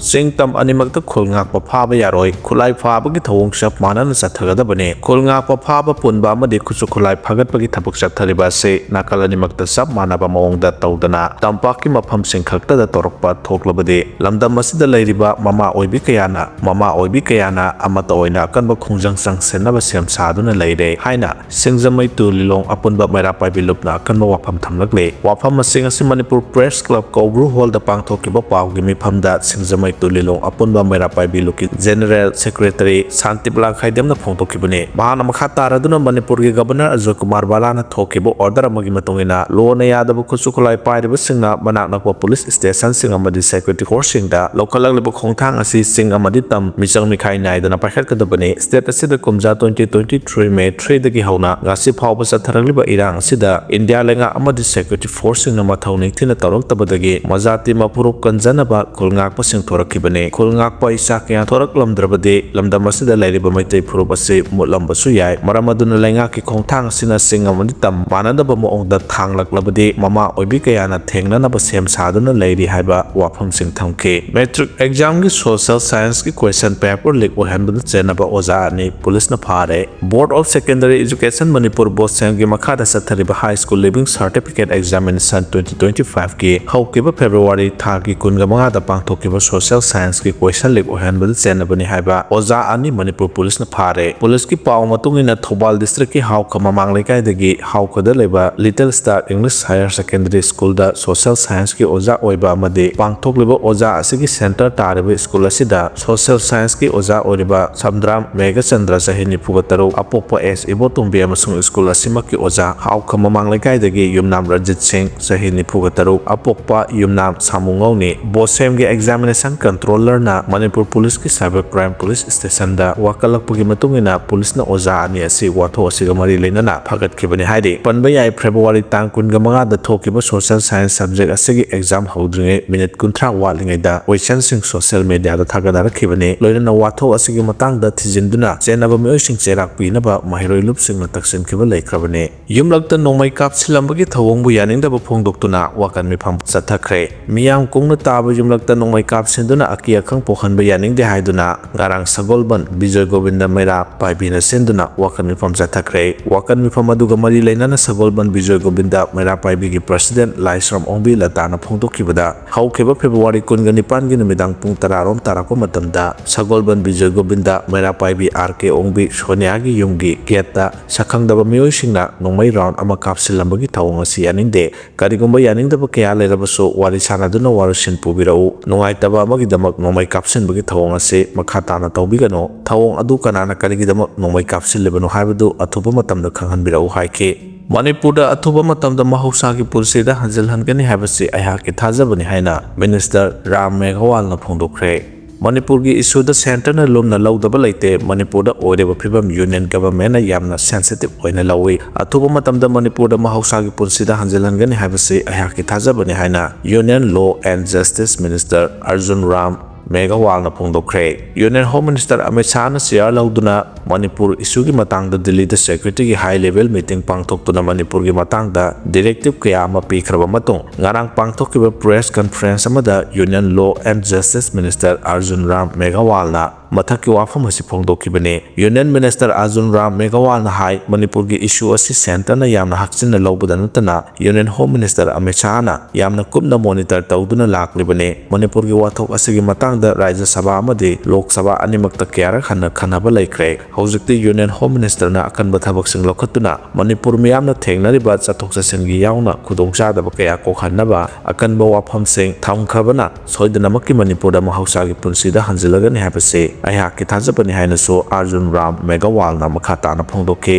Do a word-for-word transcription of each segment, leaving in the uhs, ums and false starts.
ꯆꯤꯡ ꯇꯝ ꯑꯅꯤꯃꯛꯇ ꯈꯨꯜ ꯉꯥꯛꯄ ꯐꯥꯕ ꯌꯥꯔꯣꯏ꯫ ꯈꯨꯠꯂꯥꯏ ꯐꯥꯕꯒꯤ ꯊꯧꯑꯣꯡ ꯆꯞ ꯃꯥꯟꯅꯅ ꯆꯠꯊꯒꯗꯕꯅꯤ꯫ ꯈꯨꯜ ꯉꯥꯛꯄ ꯐꯥꯕ ꯄꯨꯟꯕ ꯑꯃꯗꯤ ꯈꯨꯠꯁꯨ ꯈꯨꯠꯂꯥꯏ ꯐꯒꯠꯄꯒꯤ ꯊꯕꯛ ꯆꯠꯊꯔꯤꯕ ꯑꯁꯤ ꯅꯥꯀꯜ ꯑꯅꯤꯃꯛꯇ ꯆꯞ ꯃꯥꯟꯅꯕ ꯃꯑꯣꯡꯗ ꯇꯧꯗꯅ ꯇꯝꯄꯥꯛꯀꯤ ꯃꯐꯝꯁꯤꯡ ꯈꯛꯇꯗ ꯇꯧꯔꯛꯄ ꯊꯣꯛꯂꯕꯗꯤ ꯂꯝꯗꯝ ꯑꯁꯤꯗ ꯂꯩꯔꯤꯕ ꯃꯃꯥ ꯑꯣꯏꯕꯤ ꯀꯌꯥꯅ, ꯃꯃꯥ ꯑꯣꯏꯕꯤ ꯀꯌꯥꯅ ꯑꯃꯠꯇ ꯑꯣꯏꯅ ꯑꯀꯟꯕ ꯈꯣꯡꯖꯪ ꯆꯪꯁꯤꯟꯅꯕ ꯁꯦꯝ ꯁꯥꯗꯨꯅ ꯂꯩꯔꯦ ꯍꯥꯏꯅ ꯁꯤꯡꯖꯃꯩ ꯇꯨ ꯂꯤꯂꯣꯡ ꯑꯄꯨꯟꯕ ꯃꯩꯔꯥ ꯄꯥꯏꯕꯤ ꯂꯨꯞꯅ ꯑꯀꯟꯕ ꯋꯥꯐꯝ ꯊꯝꯂꯛꯂꯤ꯫ ꯋꯥꯐꯝꯁꯤꯡ ꯑꯁꯤ ꯃꯅꯤꯄꯨꯔ ꯄ꯭ꯔꯦꯁ ꯀ꯭ꯂꯕ ꯀꯧꯕ꯭ꯔꯨ ꯍꯣꯜꯗ ꯄꯥꯡꯊꯣꯛꯈꯤꯕ ꯄꯥꯎꯒꯤ ꯃꯤꯐꯝꯗ ꯁꯤꯡꯖꯃꯩ ꯇꯨ ꯂꯤꯂꯣꯡ ꯑꯄꯨꯟꯕ ꯃꯩꯔꯥ ꯄꯥꯏꯕꯤ ꯂꯨꯞꯀꯤ ꯖꯦꯅꯔꯦꯜ ꯁꯦꯀ꯭ꯔꯦꯇꯔꯤ ꯁꯥꯟꯇꯤꯕꯂꯥ ꯈꯥꯏꯗꯦꯝꯅ ꯐꯣꯡꯗꯣꯛꯈꯤꯕꯅꯤ꯫ ꯃꯍꯥꯛꯅ ꯃꯈꯥ ꯇꯥꯔꯗꯨꯅ ꯃꯅꯤꯄꯨꯔꯒꯤ ꯒꯕꯔꯅꯔ ꯑꯖꯣꯏ ꯀꯨꯃꯥꯔ ꯕꯥꯂꯥꯅ ꯊꯣꯛꯈꯤꯕ ꯑꯣꯔꯗꯔ ꯑꯃꯒꯤ ꯃꯇꯨꯡ ꯏꯟꯅ ꯂꯣꯅ ꯌꯥꯗꯕ ꯈꯨꯠꯁꯨ ꯈꯨꯠꯂꯥꯏ ꯄꯥꯏꯔꯤꯕꯁꯤꯡꯅ ꯃꯅꯥꯛ ꯅꯛꯄ ꯄꯨꯂꯤꯁ ꯁ꯭ꯇꯦꯁꯟꯁꯤꯡ ꯑꯃꯗꯤ ꯁꯦꯀ꯭ꯌꯨꯔꯤꯇꯤ ꯐꯣꯔꯁꯁꯤꯡꯗ ꯂꯧꯈꯠꯂꯛꯂꯤꯕ ꯈꯣꯡꯊꯥꯡ ꯑꯁꯤ ꯆꯤꯡ ꯑꯃꯗꯤ ꯇꯝ, ꯃꯤꯆꯪ ꯃꯤꯈꯥꯏ ꯅꯥꯏꯗꯅ ꯄꯥꯏꯈꯠꯀꯗꯕꯅꯤ꯫ ꯁ꯭ꯇꯦꯠ ꯑꯁꯤꯗ ꯀꯨꯝꯖꯥ twenty twenty-three May three ꯗꯒꯤ ꯍꯧꯅ ꯉꯁꯤ ꯐꯥꯎꯕ ꯆꯠꯊꯔꯛꯂꯤꯕ ꯏꯔꯥꯡ ꯑꯁꯤꯗ ꯏꯟꯗꯤꯌꯥ ꯂꯩꯉꯥꯛ ꯑꯃꯗꯤ ꯁꯦꯀ꯭ꯌꯨꯔꯤꯇꯤ ꯐꯣꯔꯁꯁꯤꯡꯅ ꯃꯊꯧ ꯅꯤꯡꯊꯤꯅ ꯇꯧꯔꯛꯇꯕꯗꯒꯤ ꯃꯖꯥꯇꯤ ꯃꯄꯨꯔꯨꯞ ꯀꯟꯖꯅꯕ ꯈꯨꯜ ꯉꯥꯛꯄꯁꯤꯡ ꯊꯣꯔꯛꯈꯤꯕꯅꯤ꯫ ꯈꯨꯜ ꯉꯥꯛꯄ ꯏꯆꯥ ꯀꯌꯥ ꯊꯣꯔꯛꯂꯝꯗ꯭ꯔꯕꯗꯤ ꯂꯝꯗꯝ ꯑꯁꯤꯗ ꯂꯩꯔꯤꯕ ꯃꯩꯇꯩ ꯐꯨꯔꯨꯞ ꯑꯁꯤ ꯃꯨꯠꯂꯝꯕꯁꯨ ꯌꯥꯏ꯫ ꯃꯔꯝ ꯑꯗꯨꯅ ꯂꯩꯉꯥꯛꯀꯤ ꯈꯣꯡꯊꯥꯡ ꯑꯁꯤꯅ ꯆꯤꯡ ꯑꯃꯗꯤ ꯇꯝ ꯃꯥꯟꯅꯗꯕ ꯃꯑꯣꯡꯗ ꯊꯥꯡꯂꯛꯂꯕꯗꯤ ꯃꯃꯥ ꯑꯣꯏꯕꯤ ꯀꯌꯥꯅ ꯊꯦꯡꯅꯅꯕ ꯁꯦꯝ ꯁꯥꯗꯨꯅ ꯂꯩꯔꯤ ꯍꯥꯏꯕ ꯋꯥꯐꯝꯁꯤꯡ ꯊꯝꯈꯤ꯫ ꯃꯦꯇ꯭ꯔꯤꯛ ꯑꯦꯛꯖꯥꯝꯒꯤ ꯁꯣꯁꯤꯌꯦꯜ ꯁꯥꯏꯟꯁꯀꯤ ꯀ꯭ꯋꯦꯁꯟ ꯄꯦꯄꯔ ꯂꯤꯛ ꯑꯣꯏꯍꯟꯕꯗ ꯆꯦꯟꯅꯕ ꯑꯣꯖꯥ ꯑꯅꯤ ꯄꯨꯂꯤꯁꯅ ꯐꯥꯔꯦ꯫ Board of Secondary Education Manipur, ꯕꯣꯁꯦꯝꯒꯤ ꯃꯈꯥꯗ ꯆꯠꯊꯔꯤꯕ High School Leaving Certificate Examination twenty twenty-five ꯀꯤ ꯍꯧꯈꯤꯕ ꯐꯦꯕ꯭ꯔꯨꯋꯥꯔꯤ ꯊꯥꯒꯤ ꯀꯨꯟꯒ ꯃꯉꯥꯗ ꯄꯥꯡꯊꯣꯛꯈꯤꯕ ꯁꯣꯁꯤꯌꯦꯜ ꯁꯥꯏꯟꯁꯀꯤ ꯀ꯭ꯋꯦꯁꯟ ꯂꯤꯛ ꯑꯣꯏꯍꯟꯕꯗ ꯆꯦꯟꯅꯕꯅꯤ ꯍꯥꯏꯕ ꯑꯣꯖꯥ ꯑꯅꯤ ꯃꯅꯤꯄꯨꯔ ꯄꯨꯂꯤꯁꯅ ꯐꯥꯔꯦ꯫ ꯄꯨꯂꯤꯁꯀꯤ ꯄꯥꯎ ꯃꯇꯨꯡ ꯏꯟꯅ ꯊꯧꯕꯥꯜ ꯗꯤꯁꯇ꯭ꯔꯤꯛꯀꯤ ꯍꯥꯎꯈ ꯃꯃꯥꯡ ꯂꯩꯀꯥꯏꯗꯒꯤ ꯍꯥꯎꯈꯗ ꯂꯩꯕ Little Star English Higher Secondary School ꯗ ꯁꯣꯁꯤꯌꯦꯜ ꯁꯥꯏꯟꯁꯀꯤ ꯑꯣꯖꯥ ꯑꯣꯏꯕ ꯑꯃꯗꯤ ꯄꯥꯡꯊꯣꯛꯂꯤꯕ ꯑꯣꯖꯥ ꯑꯁꯤꯒꯤ ꯁꯦꯟꯇꯔ ꯇꯥꯔꯤꯕ ꯁ꯭ꯀꯨꯜ ꯑꯁꯤꯗ ꯁꯣꯁꯤꯌꯦꯜ ꯁꯥꯏꯟꯁꯀꯤ ꯑꯣꯖꯥ ꯑꯣꯏꯔꯤꯕ ꯁꯝꯗ꯭ꯔꯥꯝ ꯃꯦꯘꯆꯟꯗ꯭ꯔ, ꯆꯍꯤ ꯅꯤꯐꯨꯒ ꯇꯔꯨꯛ, ꯑꯄꯣꯛꯄ ꯑꯦꯁ ꯏꯕꯣꯇꯣꯝꯕꯤ ꯑꯃꯁꯨꯡ ꯁ꯭ꯀꯨꯜ ꯑꯁꯤꯃꯛꯀꯤ ꯑꯣꯖꯥ ꯍꯥꯎꯈ ꯃꯃꯥꯡ ꯂꯩꯀꯥꯏꯗꯒꯤ ꯌꯨꯝꯅꯥꯝ ꯔꯟꯖꯤꯠ ꯁꯤꯡ, ꯆꯍꯤ ꯅꯤꯐꯨꯒ ꯇꯔꯨꯛ, ꯑꯄꯣꯛꯄ ꯌꯨꯝꯅꯥꯝ ꯁꯥꯃꯨꯉꯧꯅꯤ꯫ ꯕꯣꯁꯦꯝꯒꯤ ꯑꯦꯛꯖꯥꯃꯤꯅꯦꯁꯟ ꯀꯟꯇ꯭ꯔꯣꯂꯔꯅ ꯃꯅꯤꯄꯨꯔ ꯄꯨꯂꯤꯁꯀꯤ ꯁꯥꯏꯕꯔ ꯀ꯭ꯔꯥꯏꯝ ꯄꯨꯂꯤꯁ ꯁ꯭ꯇꯦꯁꯟꯗ ꯋꯥꯀꯠꯂꯛꯄꯒꯤ ꯃꯇꯨꯡ ꯏꯟꯅ ꯄꯨꯂꯤꯁꯅ ꯑꯣꯖꯥ ꯑꯅꯤ ꯑꯁꯤ ꯋꯥꯊꯣꯛ ꯑꯁꯤꯒ ꯃꯔꯤ ꯂꯩꯅꯅ ꯐꯒꯠꯈꯤꯕꯅꯤ ꯍꯥꯏꯔꯤ꯫ ꯄꯟꯕ ꯌꯥꯏ, ꯐꯦꯕ꯭ꯔꯨꯋꯥꯔꯤ ꯇꯥꯡ ꯀꯨꯟꯒ ꯃꯉꯥꯗ ꯊꯣꯛꯈꯤꯕ ꯁꯣꯁꯤꯌꯦꯜ ꯁꯥꯏꯟꯁ ꯁꯕꯖꯦꯛ ꯑꯁꯤꯒꯤ ꯑꯦꯛꯖꯥꯝ ꯍꯧꯗ꯭ꯔꯤꯉꯩ ꯃꯤꯅꯤꯠ ꯀꯨꯟꯊ꯭ꯔꯥ ꯋꯥꯠꯂꯤꯉꯩꯗ ꯀꯣꯏꯁꯟꯁꯤꯡ ꯁꯣꯁꯤꯌꯦꯜ ꯃꯦꯗꯤꯌꯥꯗ ꯊꯥꯒꯠꯅꯔꯛꯈꯤꯕꯅꯤ꯫ ꯂꯣꯏꯅꯅ ꯋꯥꯊꯣꯛ ꯑꯁꯤꯒꯤ ꯃꯇꯥꯡꯗ ꯊꯤꯖꯤꯟꯗꯨꯅ ꯆꯦꯟꯅꯕ ꯃꯤꯑꯣꯏꯁꯤꯡ ꯆꯩꯔꯥꯛ ꯄꯤꯅꯕ ꯃꯍꯩꯔꯣꯏ ꯂꯨꯞꯁꯤꯡꯅ ꯇꯛꯁꯤꯟꯈꯤꯕ ꯂꯩꯈ꯭ꯔꯕꯅꯤ꯫ ꯌꯨꯝꯂꯛꯇ ꯅꯣꯡꯃꯩ ꯀꯥꯞꯁꯤꯜꯂꯝꯕꯒꯤ ꯊꯧꯑꯣꯡꯕꯨ ꯌꯥꯅꯤꯡꯗꯕ ꯐꯣꯡꯗꯣꯛꯇꯨꯅ ꯋꯥꯀꯠ ꯃꯤꯐꯝ ꯆꯠꯊꯈ꯭ꯔꯦ꯫ ꯃꯤꯌꯥꯝ ꯀꯨꯡꯅ ꯇꯥꯕ ꯌꯨꯝꯂꯛꯇ ꯅꯣꯡꯃꯩ ꯀꯥꯞꯁꯤꯟ ꯑꯗꯨꯅ ꯑꯀꯤ ꯑꯈꯪ ꯄꯣꯛꯍꯟꯕ ꯌꯥꯅꯤꯡꯗꯦ ꯍꯥꯏꯗꯨꯅ ꯉꯔꯥꯡ ꯁꯒꯣꯜꯕꯟ ꯕꯤꯖꯣꯏ ꯒꯣꯕꯤꯟꯗ ꯃꯩꯔꯥ ꯄꯥꯏꯕꯤꯅ ꯁꯤꯟꯗꯨꯅ ꯋꯥꯀꯠ ꯃꯤꯐꯝ ꯆꯠꯊꯈ꯭ꯔꯦ꯫ ꯋꯥꯀꯠ ꯃꯤꯐꯝ ꯑꯗꯨꯒ ꯃꯔꯤ ꯂꯩꯅꯅ ꯁꯒꯣꯜꯕꯟ ꯕꯤꯖꯣꯏ ꯒꯣꯕꯤꯟꯗ ꯃꯩꯔꯥ ꯄꯥꯏꯕꯤꯒꯤ president ꯂꯥꯏꯁ꯭ꯔꯝ ꯑꯣꯡꯕꯤ ꯂꯇꯥꯅ ꯐꯣꯡꯗꯣꯛꯈꯤꯕꯗ, ꯍꯧꯈꯤꯕ February ꯀꯨꯟꯒ ꯅꯤꯄꯥꯟꯒꯤ ꯅꯨꯃꯤꯗꯥꯡ ꯄꯨꯡ ꯇꯔꯥ ꯔꯣꯝ ꯇꯥꯔꯛꯄ ꯃꯇꯝꯗ ꯁꯒꯣꯜꯕꯟ ꯕꯤꯖꯣꯏ ꯒꯣꯕꯤꯟꯗ ꯃꯩꯔꯥ ꯄꯥꯏꯕꯤ ꯑꯥꯔ ꯀꯦ ꯑꯣꯡꯕꯤ ꯁꯣꯅꯤꯌꯥꯒꯤ ꯌꯨꯝꯒꯤ gateꯇ ꯁꯛꯈꯪꯗꯕ ꯃꯤꯑꯣꯏꯁꯤꯡꯅ ꯅꯣꯡꯃꯩ round ꯑꯃ ꯀꯥꯞꯁꯤꯜꯂꯝꯕꯒꯤ ꯊꯧꯑꯣꯡ ꯑꯁꯤ ꯌꯥꯅꯤꯡꯗꯦ꯫ ꯀꯔꯤꯒꯨꯝꯕ ꯌꯥꯅꯤꯡꯗꯕ ꯀꯌꯥ ꯂꯩꯔꯕꯁꯨ ꯋꯥꯔꯤ ꯁꯥꯅꯗꯨꯅ ꯋꯥꯔꯣꯏꯁꯤꯟ ꯄꯨꯕꯤꯔꯛꯎ꯫ ꯅꯨꯡꯉꯥꯏꯇꯕ ꯑꯃꯒꯤꯗꯃꯛ ꯅꯣꯡꯃꯩ ꯀꯥꯞꯁꯤꯟꯕꯒꯤ ꯊꯧꯑꯣꯡ ꯑꯁꯤ ꯃꯈꯥ ꯇꯥꯅ ꯇꯧꯕꯤꯒꯅꯨ꯫ ꯊꯧꯑꯣꯡ ꯑꯗꯨ ꯀꯅꯥꯅ ꯀꯔꯤꯒꯤꯗꯃꯛ ꯅꯣꯡꯃꯩ ꯀꯥꯞꯁꯤꯜꯂꯤꯕꯅꯣ ꯍꯥꯏꯕꯗꯨ ꯑꯊꯨꯕ ꯃꯇꯝꯗ ꯈꯪꯍꯟꯕꯤꯔꯛꯎ ꯍꯥꯏꯈꯤ꯫ ꯃꯅꯤꯄꯨꯔꯗ ꯑꯊꯨꯕ ꯃꯇꯝꯗ ꯃꯍꯧꯁꯥꯒꯤ ꯄꯨꯟꯁꯤꯗ ꯍꯟꯖꯤꯜꯍꯟꯒꯅꯤ ꯍꯥꯏꯕꯁꯤ ꯑꯩꯍꯥꯛꯀꯤ ꯊꯥꯖꯕꯅꯤ ꯍꯥꯏꯅ Minister ꯔꯥꯝ ꯃꯦꯘꯋꯥꯜꯅ ꯐꯣꯡꯗꯣꯛꯈ꯭ꯔꯦ꯫ ꯃꯅꯤꯄꯨꯔꯒꯤ issueꯗ centreꯅ ꯂꯨꯝꯅ ꯂꯧꯗꯕ ꯂꯩꯇꯦ꯫ ꯃꯅꯤꯄꯨꯔꯗ ꯑꯣꯏꯔꯤꯕ ꯐꯤꯕꯝ Union Governmentꯅ ꯌꯥꯝꯅ sensitive ꯑꯣꯏꯅ ꯂꯧꯏ꯫ ꯑꯊꯨꯕ ꯃꯇꯝꯗ ꯃꯅꯤꯄꯨꯔꯗ ꯃꯍꯧꯁꯥꯒꯤ ꯄꯨꯟꯁꯤꯗ ꯍꯟꯖꯤꯜꯍꯟꯒꯅꯤ ꯍꯥꯏꯕꯁꯤ ꯑꯩꯍꯥꯛꯀꯤ ꯊꯥꯖꯕꯅꯤ ꯍꯥꯏꯅ Union Law and Justice Minister Arjun Ram ꯃꯦꯘꯋꯥꯜꯅ ꯐꯣꯡꯗꯣꯛꯈ꯭ꯔꯦ꯫ Union Home Minister Amit ꯁꯥꯍꯅ chair ꯂꯧꯗꯨꯅ ꯃꯅꯤꯄꯨꯔ issueꯒꯤ ꯃꯇꯥꯡꯗ ꯗꯤꯜꯂꯤꯗ securityꯒꯤ high level meeting ꯄꯥꯡꯊꯣꯛꯇꯨꯅ ꯃꯅꯤꯄꯨꯔꯒꯤ ꯃꯇꯥꯡꯗ directive ꯀꯌꯥ ꯑꯃ ꯄꯤꯈ꯭ꯔꯕ ꯃꯇꯨꯡ, ꯉꯔꯥꯡ ꯄꯥꯡꯊꯣꯛꯈꯤꯕ press conference ꯑꯃꯗ Union Law and Justice Minister Arjun Ram ꯃꯦꯘꯋꯥꯜꯅ ꯃꯊꯛꯀꯤ ꯋꯥꯐꯝ ꯑꯁꯤ ꯐꯣꯡꯗꯣꯛꯈꯤꯕꯅꯤ꯫ Union Minister ꯑꯔꯖꯨꯟ ꯔꯥꯝ ꯃꯦꯘꯋꯥꯜꯅ ꯍꯥꯏ, ꯃꯅꯤꯄꯨꯔꯒꯤ issue ꯑꯁꯤ centreꯅ ꯌꯥꯝꯅ ꯍꯛꯆꯤꯟꯅ ꯂꯧꯕꯗ ꯅꯠꯇꯅ Union Home Minister ꯑꯃꯤꯠ ꯁꯥꯍꯅ ꯌꯥꯝꯅ ꯀꯨꯞꯅ monitor ꯇꯧꯗꯨꯅ ꯂꯥꯛꯂꯤꯕꯅꯤ꯫ ꯃꯅꯤꯄꯨꯔꯒꯤ ꯋꯥꯊꯣꯛ ꯑꯁꯤꯒꯤ ꯃꯇꯥꯡꯗ ꯔꯥꯖ꯭ꯌ ꯁꯚꯥ ꯑꯃꯗꯤ ꯂꯣꯛ ꯁꯚꯥ ꯑꯅꯤꯃꯛꯇ ꯀꯌꯥꯔꯛ ꯍꯟꯅ ꯈꯟꯅꯕ ꯂꯩꯈ꯭ꯔꯦ꯫ ꯍꯧꯖꯤꯛꯇꯤ Union Home Ministerꯅ ꯑꯀꯟꯕ ꯊꯕꯛꯁꯤꯡ ꯂꯧꯈꯠꯇꯨꯅ ꯃꯅꯤꯄꯨꯔ ꯃꯤꯌꯥꯝꯅ ꯊꯦꯡꯅꯔꯤꯕ ꯆꯠꯊꯣꯛ ꯆꯠꯁꯤꯟꯒꯤ ꯌꯥꯎꯅ ꯈꯨꯗꯣꯡꯆꯥꯗꯕ ꯀꯌꯥ ꯀꯣꯛꯍꯟꯅꯕ ꯑꯀꯟꯕ ꯋꯥꯐꯝꯁꯤꯡ ꯊꯝꯈ꯭ꯔꯕꯅ ꯁꯣꯏꯗꯅꯃꯛꯀꯤ ꯃꯅꯤꯄꯨꯔꯗ ꯃꯍꯧꯁꯥꯒꯤ ꯄꯨꯟꯁꯤꯗ ꯍꯟꯖꯤꯜꯂꯒꯅꯤ ꯍꯥꯏꯕꯁꯤ ꯑꯩꯍꯥꯛꯀꯤ ꯊꯥꯖꯕꯅꯤ ꯍꯥꯏꯅꯁꯨ ꯑꯔꯖꯨꯟ ꯔꯥꯝ ꯃꯦꯘꯋꯥꯜꯅ ꯃꯈꯥ ꯇꯥꯅ ꯐꯣꯡꯗꯣꯛꯈꯤ꯫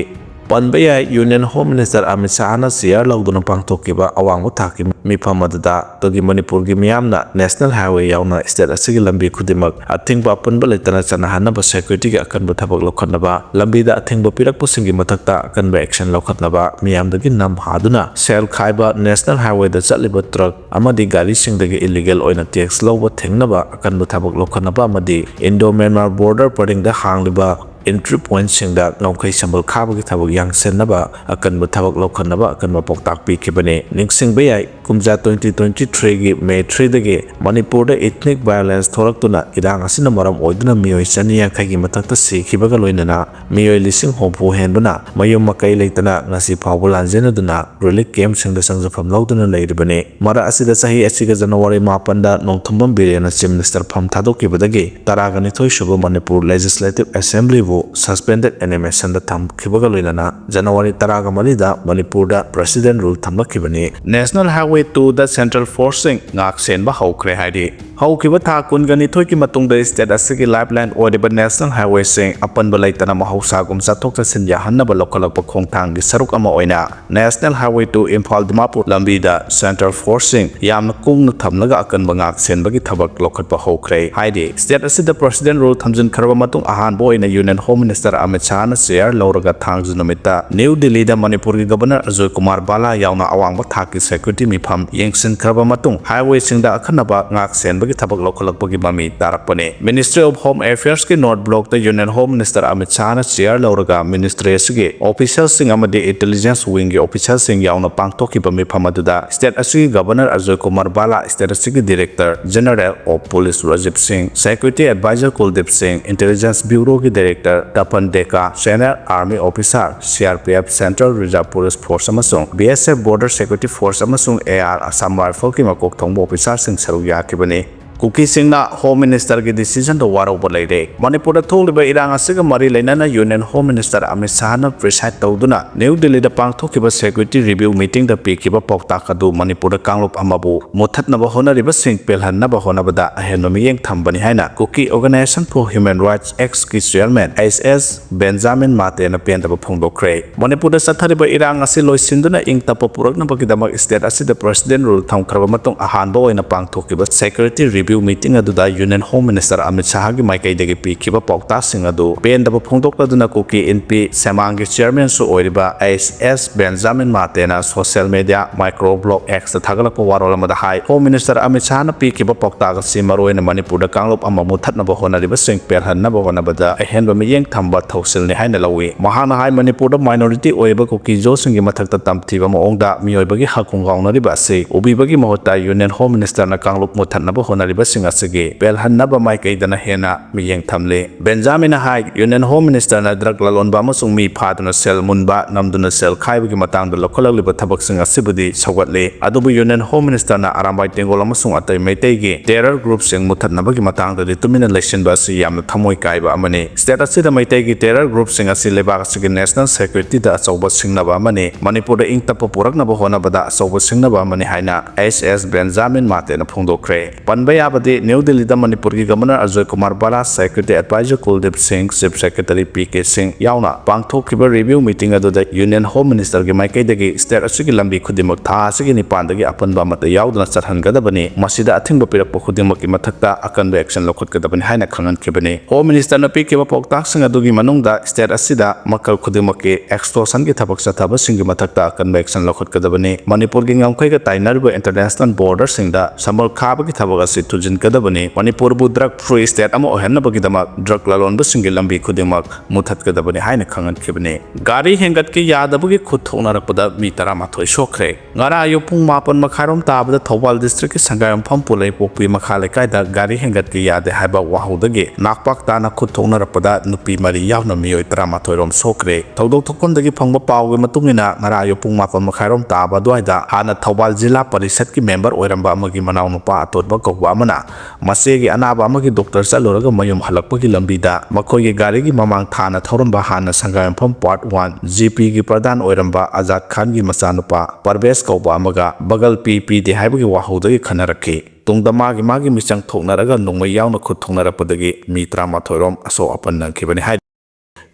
ꯄꯟꯕ ꯌꯥꯏ, Union Home Minister Amit ꯁꯥꯍꯅ chair ꯂꯧꯗꯨꯅ ꯄꯥꯡꯊꯣꯛꯈꯤꯕ ꯑꯋꯥꯡꯕ ꯊꯥꯛꯀꯤ ꯃꯤꯐꯝ ꯑꯗꯨꯗ ꯑꯗꯨꯒꯤ ꯃꯅꯤꯄꯨꯔꯒꯤ ꯃꯤꯌꯥꯝꯅ national highway ꯌꯥꯎꯅ state ꯑꯁꯤꯒꯤ ꯂꯝꯕꯤ ꯈꯨꯗꯤꯡꯃꯛ ꯑꯊꯤꯡꯕ ꯑꯄꯨꯟꯕ ꯂꯩꯇꯅ ꯆꯠꯅꯍꯟꯅꯕ securityꯒꯤ ꯑꯀꯟꯕ ꯊꯕꯛ ꯂꯧꯈꯠꯅꯕ, ꯂꯝꯕꯤꯗ ꯑꯊꯤꯡꯕ ꯄꯤꯔꯛꯄꯁꯤꯡꯒꯤ ꯃꯊꯛꯇ ꯑꯀꯟꯕ action ꯂꯧꯈꯠꯅꯕ, ꯃꯤꯌꯥꯝꯗꯒꯤ ꯅꯝ ꯍꯥꯗꯨꯅ ꯁꯦꯜ ꯈꯥꯏꯕ, national highwayꯗ ꯆꯠꯂꯤꯕ truck ꯑꯃꯗꯤ ꯒꯥꯔꯤꯁꯤꯡꯗꯒꯤ illegal ꯑꯣꯏꯅ tax ꯂꯧꯕ ꯊꯤꯡꯅꯕ ꯑꯀꯟꯕ ꯊꯕꯛ ꯂꯧꯈꯠꯅꯕ ꯑꯃꯗꯤ Indo-Myanmar border ꯄꯔꯤꯡꯗ ꯍꯥꯡꯂꯤꯕ entry pointꯁꯤꯡꯗ ꯉꯝꯈꯩ ꯁꯝꯕꯜ ꯈꯥꯕꯒꯤ ꯊꯕꯛ ꯌꯥꯡꯁꯤꯟꯅꯕ ꯑꯀꯟꯕ ꯊꯕꯛ ꯂꯧꯈꯠꯅꯕ ꯑꯀꯟꯕ ꯄꯥꯎꯇꯥꯛ ꯄꯤꯈꯤꯕꯅꯤ꯫ ꯅꯤꯡꯁꯤꯡꯕ ꯌꯥꯏ, ꯀꯨꯝꯖꯥ twenty twenty-threeꯒꯤ May threeꯗꯒꯤ ꯃꯅꯤꯄꯨꯔꯗ ethnic violence ꯊꯣꯛꯂꯛꯇꯨꯅ ꯏꯔꯥꯡ ꯑꯁꯤꯅ ꯃꯔꯝ ꯑꯣꯏꯗꯨꯅ ꯃꯤꯑꯣꯏ ꯆꯅꯤ ꯌꯥꯡꯈꯩꯒꯤ ꯃꯊꯛꯇ ꯁꯤꯈꯤꯕꯒ ꯂꯣꯏꯅꯅ ꯃꯤꯑꯣꯏ ꯂꯤꯁꯤꯡ ꯍꯨꯝꯐꯨ ꯍꯦꯟꯕꯅ ꯃꯌꯨꯝ ꯃꯀꯩ ꯂꯩꯇꯅ ꯉꯁꯤ ꯐꯥꯎꯕ ꯂꯥꯟꯖꯦꯟꯅꯗꯨꯅ relief campꯁꯤꯡꯗ ꯆꯪꯖꯐꯝ ꯂꯧꯗꯨꯅ ꯂꯩꯔꯤꯕꯅꯤ꯫ ꯃꯔꯛ ꯑꯁꯤꯗ ꯆꯍꯤ ꯑꯁꯤꯒꯤ January ꯃꯥꯄꯟꯗ ꯅꯣꯡꯊꯣꯝꯕꯝ ꯕꯤꯔꯦꯟꯅ Chief Minister ꯐꯝ ꯊꯥꯗꯣꯛꯈꯤꯕꯗꯒꯤ ꯇꯔꯥꯒ ꯅꯤꯊꯣꯏ ꯁꯨꯕ ꯃꯅꯤꯄꯨꯔ Legislative Assemblyꯕꯨ suspended animationꯗ ꯊꯝꯈꯤꯕꯒ ꯂꯣꯏꯅꯅ January ꯇꯔꯥꯒ ꯃꯔꯤꯗ ꯃꯅꯤꯄꯨꯔꯗ President Rule ꯊꯝꯂꯛꯈꯤꯕꯅꯤ꯫ National Highway twoꯗ central forceꯁꯤꯡ ꯉꯥꯛ ꯁꯦꯟꯕ ꯍꯧꯈ꯭ꯔꯦ ꯍꯥꯏꯔꯤ꯫ ꯍꯧꯈꯤꯕ ꯊꯥ ꯀꯨꯟꯒ ꯅꯤꯊꯣꯏꯒꯤ ꯃꯇꯨꯡꯗ state ꯑꯁꯤꯒꯤ lifeline ꯑꯣꯏꯔꯤꯕ national highwayꯁꯤꯡ ꯑꯄꯟꯕ ꯂꯩꯇꯅ ꯃꯍꯧꯁꯥꯒꯨꯝ ꯆꯠꯊꯣꯛ ꯆꯠꯁꯤꯟ ꯌꯥꯍꯟꯅꯕ ꯂꯧꯈꯠꯂꯛꯄ ꯈꯣꯡꯊꯥꯡꯒꯤ ꯁꯔꯨꯛ ꯑꯃ ꯑꯣꯏꯅ National Highway two Imphal Dimapur ꯂꯝꯕꯤꯗ central forceꯁꯤꯡ ꯌꯥꯝꯅ ꯀꯨꯡꯅ ꯊꯝꯂꯒ ꯑꯀꯟꯕ ꯉꯥꯛ ꯁꯦꯟꯕꯒꯤ ꯊꯕꯛ ꯂꯧꯈꯠꯄ ꯍꯧꯈ꯭ꯔꯦ ꯍꯥꯏꯔꯤ꯫ State ꯑꯁꯤꯗ President Rule ꯊꯝꯖꯤꯟꯈ꯭ꯔꯕ ꯃꯇꯨꯡ ꯑꯍꯥꯟꯕ ꯑꯣꯏꯅ Union Home Minister Amit ꯁꯥꯍꯅ chair ꯂꯧꯔꯒ ꯊꯥꯡꯖ ꯅꯨꯃꯤꯠꯇ New Delhiꯗ ꯃꯅꯤꯄꯨꯔꯒꯤ Governor ꯑꯖꯣꯏ ꯀꯨꯃꯥꯔ ꯕꯥꯂꯥ ꯌꯥꯎꯅ ꯑꯋꯥꯡꯕ ꯊꯥꯛꯀꯤ security ꯃꯤꯐꯝ ꯌꯦꯡꯁꯤꯟꯈ꯭ꯔꯕ ꯃꯇꯨꯡ highwayꯁꯤꯡꯗ ꯑꯈꯟꯅꯕ ꯉꯥꯛ ꯁꯦꯟꯕꯒꯤ ꯊꯕꯛ ꯂꯧꯈꯠꯂꯛꯄꯒꯤ ꯃꯃꯤ ꯇꯥꯔꯛꯄꯅꯤ꯫ Ministry of Home Affairsꯀꯤ North Blockꯇ Union Home Minister Amit ꯁꯥꯍꯅ chair ꯂꯧꯔꯒ ministry ꯑꯁꯤꯒꯤ officialꯁꯤꯡ ꯑꯃꯗꯤ intelligence wingꯒꯤ officialꯁꯤꯡ ꯌꯥꯎꯅ ꯄꯥꯡꯊꯣꯛꯈꯤꯕ ꯃꯤꯐꯝ ꯑꯗꯨꯗ state ꯑꯁꯤꯒꯤ Governor ꯑꯖꯣꯏ ꯀꯨꯃꯥꯔ ꯕꯥꯂꯥ, state ꯑꯁꯤꯒꯤ Director General of Police Rajiv ꯁꯤꯡ, Security Advisor ꯀꯨꯜꯗꯤꯞ ꯁꯤꯡ, Intelligence Bureauꯒꯤ Director ꯇꯄꯟ ꯗꯦꯀꯥ, Senior Army Officer, C R P F, Central Reserve Police Force ꯑꯃꯁꯨꯡ B S F Border Security Force ꯑꯃꯁꯨꯡ A R Assam Rifleꯒꯤ ꯃꯀꯣꯛ ꯊꯣꯡꯕ officerꯁꯤꯡ ꯁꯔꯨꯛ ꯌꯥꯈꯤꯕꯅꯤ꯫ ꯀꯨꯀꯤꯁꯤꯡꯅ Home Ministerꯒꯤ decisionꯗ ꯋꯥꯔꯧꯕ ꯂꯩꯔꯦ꯫ ꯃꯅꯤꯄꯨꯔꯗ ꯊꯣꯛꯂꯤꯕ ꯏꯔꯥꯡ ꯑꯁꯤꯒ ꯃꯔꯤ ꯂꯩꯅꯅ Union Home Minister Amit ꯁꯥꯍꯅ preside ꯇꯧꯗꯨꯅ New Delhiꯗ ꯄꯥꯡꯊꯣꯛꯈꯤꯕ security review meetingꯗ ꯄꯤꯈꯤꯕ ꯄꯥꯎꯇꯥꯛ ꯑꯗꯨ ꯃꯅꯤꯄꯨꯔꯗ ꯀꯥꯡꯂꯨꯞ ꯑꯃꯕꯨ ꯃꯨꯠꯊꯠꯅꯕ ꯍꯣꯠꯅꯔꯤꯕꯁꯤꯡ ꯄꯦꯜꯍꯟꯅꯕ ꯍꯣꯠꯅꯕꯗ ꯑꯍꯦꯟꯕ ꯃꯤꯠꯌꯦꯡ ꯊꯝꯕꯅꯤ ꯍꯥꯏꯅ Kuki Organization for Human Rights Xꯀꯤ chairman H S Benjamin ꯃꯥꯇꯦꯅ ꯄꯦꯟꯗꯕ ꯐꯣꯡꯗꯣꯛꯈ꯭ꯔꯦ꯫ ꯃꯅꯤꯄꯨꯔꯗ ꯆꯠꯊꯔꯤꯕ ꯏꯔꯥꯡ ꯑꯁꯤ ꯂꯣꯏꯁꯤꯟꯗꯨꯅ ꯏꯪ ꯇꯞꯄ ꯄꯨꯔꯛꯅꯕꯒꯤꯗꯃꯛ state ꯑꯁꯤꯗ President Rule ꯊꯝꯈ꯭ꯔꯕ ꯃꯇꯨꯡ ꯑꯍꯥꯟꯕ ꯑꯣꯏꯅ ꯄꯥꯡꯊꯣꯛꯈꯤꯕ security review ꯔꯤꯚꯤꯌꯨ ꯃꯤꯇꯤꯡ ꯑꯗꯨꯗ Union Home Minister ꯑꯃꯤꯠ ꯁꯍꯥꯒꯤ ꯃꯥꯏꯀꯩꯗꯒꯤ ꯄꯤꯈꯤꯕ ꯄꯥꯎꯇꯥꯛꯁꯤꯡ ꯑꯗꯨ ꯄꯦꯟꯗꯕ ꯐꯣꯡꯗꯣꯛꯂꯗꯨꯅ ꯀꯨꯀꯤ ꯏꯟꯄꯤ ꯁꯦꯃꯥꯡꯒꯤ ꯆꯤꯌꯔꯃꯦꯟꯁꯨ ꯑꯣꯏꯔꯤꯕ ꯑꯦꯁ ꯑꯦꯁ ꯕꯦꯟꯖꯥꯃꯤꯟ ꯃꯥꯇꯦꯅ social media micro blog X ꯇ ꯊꯥꯒꯠꯂꯛꯄ ꯋꯥꯔꯣꯜ ꯑꯃꯗ ꯍꯥꯏ, ꯍꯣꯝ ꯃꯤꯅꯤꯁꯇꯔ ꯑꯃꯤꯠ ꯁꯍꯥꯅ ꯄꯤꯈꯤꯕ ꯄꯥꯎꯇꯥꯛ ꯑꯁꯤ ꯃꯔꯨꯑꯣꯏꯅ ꯃꯅꯤꯄꯨꯔꯗ ꯀꯥꯡꯂꯨꯞ ꯑꯃ ꯃꯨꯊꯠꯅꯕ ꯍꯣꯠꯅꯔꯤꯕꯁꯤꯡ ꯄꯦꯜꯍꯟꯅꯕ ꯍꯣꯠꯅꯕꯗ ꯑꯍꯦꯟꯕ ꯃꯤꯠꯌꯦꯡ ꯊꯝꯕ ꯊꯧꯁꯤꯜꯅꯤ ꯍꯥꯏꯅ ꯂꯧꯏ꯫ ꯃꯍꯥꯛꯅ ꯍꯥꯏ, ꯃꯅꯤꯄꯨꯔꯗ ꯃꯥꯏꯅꯣꯔꯤꯇꯤ ꯑꯣꯏꯔꯤꯕ ꯀꯨꯀꯤꯖꯣꯁꯤꯡꯒꯤ ꯃꯊꯛꯇ ꯇꯝꯊꯤꯕ ꯃꯑꯣꯡꯗ ꯃꯤꯑꯣꯏꯕꯒꯤ ꯍꯛ ꯈꯣꯡꯒꯥꯎꯅꯔꯤꯕ ꯑꯁꯤ ꯎꯕꯤꯕꯒꯤ ꯃꯍꯨꯠꯇ Union Home Minister ꯅ ꯀꯥꯡꯂꯨꯞ ꯃꯨꯠꯊꯠꯅꯕ ꯍꯣꯠꯅꯔꯤꯕꯁꯤꯡ ꯑꯁꯤꯒꯤ ꯄꯦꯜꯍꯟꯅꯕ ꯃꯥꯏꯀꯩꯗꯅ ꯍꯦꯟꯅ ꯃꯤꯠꯌꯦꯡ ꯊꯝꯂꯤ꯫ ꯕꯦꯟꯖꯥꯃꯤꯟꯅ ꯍꯥꯏ, Union Home Minister ꯅ ꯗ꯭ꯔꯒ ꯂꯂꯣꯟꯕ ꯑꯃꯁꯨꯡ ꯃꯤ ꯐꯥꯗꯨꯅ ꯁꯦꯜ ꯃꯨꯟꯕ, ꯅꯝꯗꯨꯅ ꯁꯦꯜ ꯈꯥꯏꯕꯒꯤ ꯃꯇꯥꯡꯗ ꯂꯧꯈꯠꯂꯛꯂꯤꯕ ꯊꯕꯛꯁꯤꯡ ꯑꯁꯤꯕꯨꯗꯤ ꯁꯧꯒꯠꯂꯤ, ꯑꯗꯨꯕꯨ Union Home Minister ꯅ ꯑꯔꯥꯝꯕꯥꯏ ꯇꯦꯡꯒꯣꯜ ꯑꯃꯁꯨꯡ ꯑꯇꯩ ꯃꯩꯇꯩꯒꯤ terror group ꯁꯤꯡ ꯃꯨꯠꯊꯠꯅꯕꯒꯤ ꯃꯇꯥꯡꯗꯗꯤ ꯇꯨꯃꯤꯟꯅ ꯂꯩꯁꯤꯟꯕ ꯑꯁꯤ ꯌꯥꯝꯅ ꯊꯃꯣꯏ ꯀꯥꯏꯕ ꯑꯃꯅꯤ꯫ State ꯑꯁꯤꯗ ꯃꯩꯇꯩꯒꯤ terror group ꯁꯤꯡ ꯑꯁꯤ ꯂꯩꯕꯥꯛ ꯑꯁꯤꯒꯤ national security ꯗ ꯑꯆꯧꯕ ꯁꯤꯡꯅꯕ ꯑꯃꯅꯤ, ꯃꯅꯤꯄꯨꯔꯗ ꯏꯪ ꯇꯞꯄ ꯄꯨꯔꯛꯅꯕ ꯍꯣꯠꯅꯕꯗ ꯑꯆꯧꯕ ꯁꯤꯡꯅꯕ ꯑꯃꯅꯤ ꯍꯥꯏꯅ ꯑꯦꯁ ꯑꯦꯁ ꯕꯦꯟꯖꯥꯃꯤꯟ ꯃꯥꯇꯦꯅ ꯐꯣꯡꯗꯣꯛꯈ꯭ꯔꯦ꯫ ꯄꯟꯕ ꯌꯥꯕꯗꯤ, ꯅ꯭ꯌꯨ ꯗꯤꯜꯂꯤꯗ ꯃꯅꯤꯄꯨꯔꯒꯤ Governor ꯑꯖꯣꯏ ꯀꯨꯃꯥꯔ ꯕꯥꯂꯥ, Secretary Advisor ꯀꯨꯜꯗꯤꯞ ꯁꯤꯡ, Chief Secretary ꯄꯤ ꯀꯦ ꯁꯤꯡ ꯌꯥꯎꯅ ꯄꯥꯡꯊꯣꯛꯈꯤꯕ review meeting ꯑꯗꯨꯗ Union Home Minister ꯒꯤ ꯃꯥꯏꯀꯩꯗꯒꯤ state ꯑꯁꯤꯒꯤ ꯂꯝꯕꯤ ꯈꯨꯗꯤꯡꯃꯛ ꯊꯥ ꯑꯁꯤꯒꯤ ꯅꯤꯄꯥꯟꯗꯒꯤ ꯑꯄꯟꯕ ꯑꯃꯠꯇ ꯌꯥꯎꯗꯅ ꯆꯠꯍꯟꯒꯗꯕꯅꯤ, ꯃꯁꯤꯗ ꯑꯊꯤꯡꯕ ꯄꯤꯔꯛꯄ ꯈꯨꯗꯤꯡꯃꯛꯀꯤ ꯃꯊꯛꯇ ꯑꯀꯟꯕ action ꯂꯧꯈꯠꯀꯗꯕꯅꯤ ꯍꯥꯏꯅ ꯈꯪꯍꯟꯈꯤꯕꯅꯤ꯫ Home Minister ꯅ ꯄꯤꯈꯤꯕ ꯄꯥꯎꯇꯥꯛꯁꯤꯡ ꯑꯗꯨꯒꯤ ꯃꯅꯨꯡꯗ state ꯑꯁꯤꯗ ꯃꯈꯜ ꯈꯨꯗꯤꯡꯃꯛꯀꯤ extortion ꯒꯤ ꯊꯕꯛ ꯆꯠꯊꯕꯁꯤꯡꯒꯤ ꯃꯊꯛꯇ ꯑꯀꯟꯕ action ꯂꯧꯈꯠꯀꯗꯕꯅꯤ꯫ ꯃꯅꯤꯄꯨꯔꯒꯤ ꯉꯝꯈꯩꯒ ꯇꯥꯏꯅꯔꯤꯕ international border ꯁꯤꯡꯗ ꯁꯃꯨꯜ ꯈꯥꯕꯒꯤ ꯊꯕꯛ ꯑꯁꯤ ꯊꯨꯖꯤꯟꯒꯗꯕꯅꯤ꯫ ꯃꯅꯤꯄꯨꯔꯕꯨ drug free state ꯑꯃ ꯑꯣꯏꯍꯟꯅꯕꯒꯤꯗꯃꯛ drug ꯂꯂꯣꯟꯕꯁꯤꯡꯒꯤ ꯂꯝꯕꯤ ꯈꯨꯗꯤꯡꯃꯛ ꯃꯨꯊꯠꯀꯗꯕꯅꯤ ꯍꯥꯏꯅ ꯈꯪꯍꯟꯈꯤꯕꯅꯤ꯫ ꯒꯥꯔꯤ ꯍꯦꯟꯒꯠꯀꯦ ꯌꯥꯗꯕꯒꯤ ꯈꯨꯠ ꯊꯣꯛꯅꯔꯛꯄꯗ ꯃꯤ ꯇꯔꯥꯃꯥꯊꯣꯏ ꯁꯣꯛꯈ꯭ꯔꯦ꯫ ꯉꯔꯥꯡ ꯑꯌꯨꯛ ꯄꯨꯡ ꯃꯥꯄꯟ ꯃꯈꯥꯏꯔꯣꯝ ꯇꯥꯕꯗ ꯊꯧꯕꯥꯜ district ꯀꯤ ꯁꯪꯒꯥꯏꯌꯨꯝꯐꯝ ꯄꯣꯂꯩꯄꯣꯛꯄꯤ ꯃꯈꯥ ꯂꯩꯀꯥꯏꯗ ꯒꯥꯔꯤ ꯍꯦꯟꯒꯠꯀꯦ ꯌꯥꯗꯦ ꯍꯥꯏꯕ ꯋꯥꯍꯧꯗꯒꯤ ꯅꯥꯛꯄꯥꯛ ꯇꯥꯅ ꯈꯨꯠ ꯊꯣꯛꯅꯔꯛꯄꯗ ꯅꯨꯄꯤ ꯃꯔꯤ ꯌꯥꯎꯅ ꯃꯤꯑꯣꯏ ꯇꯔꯥꯃꯥꯊꯣꯏ ꯔꯣꯝ ꯁꯣꯛꯈ꯭ꯔꯦ꯫ ꯊꯧꯗꯣꯛ ꯊꯣꯛꯐꯝꯗꯒꯤ ꯐꯪꯕ ꯄꯥꯎꯒꯤ ꯃꯇꯨꯡ ꯏꯟꯅ, ꯉꯔꯥꯡ ꯑꯌꯨꯛ ꯄꯨꯡ ꯃꯥꯄꯟ ꯃꯈꯥꯏꯔꯣꯝ ꯇꯥꯕ ꯑꯗꯨꯋꯥꯏꯗ ꯍꯥꯟꯅ ꯊꯧꯕꯥꯜ ꯖꯤꯂꯥ ꯄꯔꯤꯁꯠꯀꯤ member ꯑꯣꯏꯔꯝꯕ ꯑꯃꯒꯤ ꯃꯅꯥꯎꯅꯨꯄꯥ ꯑꯇꯣꯟꯕ ꯀꯧꯕ ꯑꯃꯅ ꯃꯆꯦꯒꯤ ꯑꯅꯥꯕ ꯑꯃꯒꯤ doctor ꯆꯠꯂꯨꯔꯒ ꯃꯌꯨꯝ ꯍꯜꯂꯛꯄꯒꯤ ꯂꯝꯕꯤꯗ ꯃꯈꯣꯏꯒꯤ ꯒꯥꯔꯤꯒꯤ ꯃꯃꯥꯡ ꯊꯥꯅ ꯊꯧꯔꯝꯕ ꯍꯥꯟꯅ ꯁꯪꯒꯥꯏꯌꯨꯝꯐꯝ part one G P ꯒꯤ ꯄ꯭ꯔꯙꯥꯟ ꯑꯣꯏꯔꯝꯕ ꯑꯖꯥꯗ ꯈꯥꯟꯒꯤ ꯃꯆꯥꯅꯨꯄꯥ ꯄꯔꯕꯦꯁ ꯀꯧꯕ ꯑꯃꯒ ꯕꯒꯜ ꯄꯤ ꯄꯤꯗꯦ ꯍꯥꯏꯕꯒꯤ ꯋꯥꯍꯧꯗꯒꯤ ꯈꯟꯅꯔꯛꯈꯤ꯫ ꯇꯨꯡꯗ ꯃꯥꯒꯤ ꯃꯥꯒꯤ ꯃꯤꯆꯪ ꯊꯣꯛꯅꯔꯒ ꯅꯣꯡꯃꯩ ꯌꯥꯎꯅ ꯈꯨꯠ ꯊꯣꯛꯅꯔꯛꯄꯗꯒꯤ ꯃꯤ ꯇꯔꯥꯃꯥꯊꯣꯏ ꯔꯣꯝ ꯑꯁꯣꯛ ꯑꯄꯟ ꯅꯪꯈꯤꯕꯅꯤ ꯍꯥꯏꯔꯤ꯫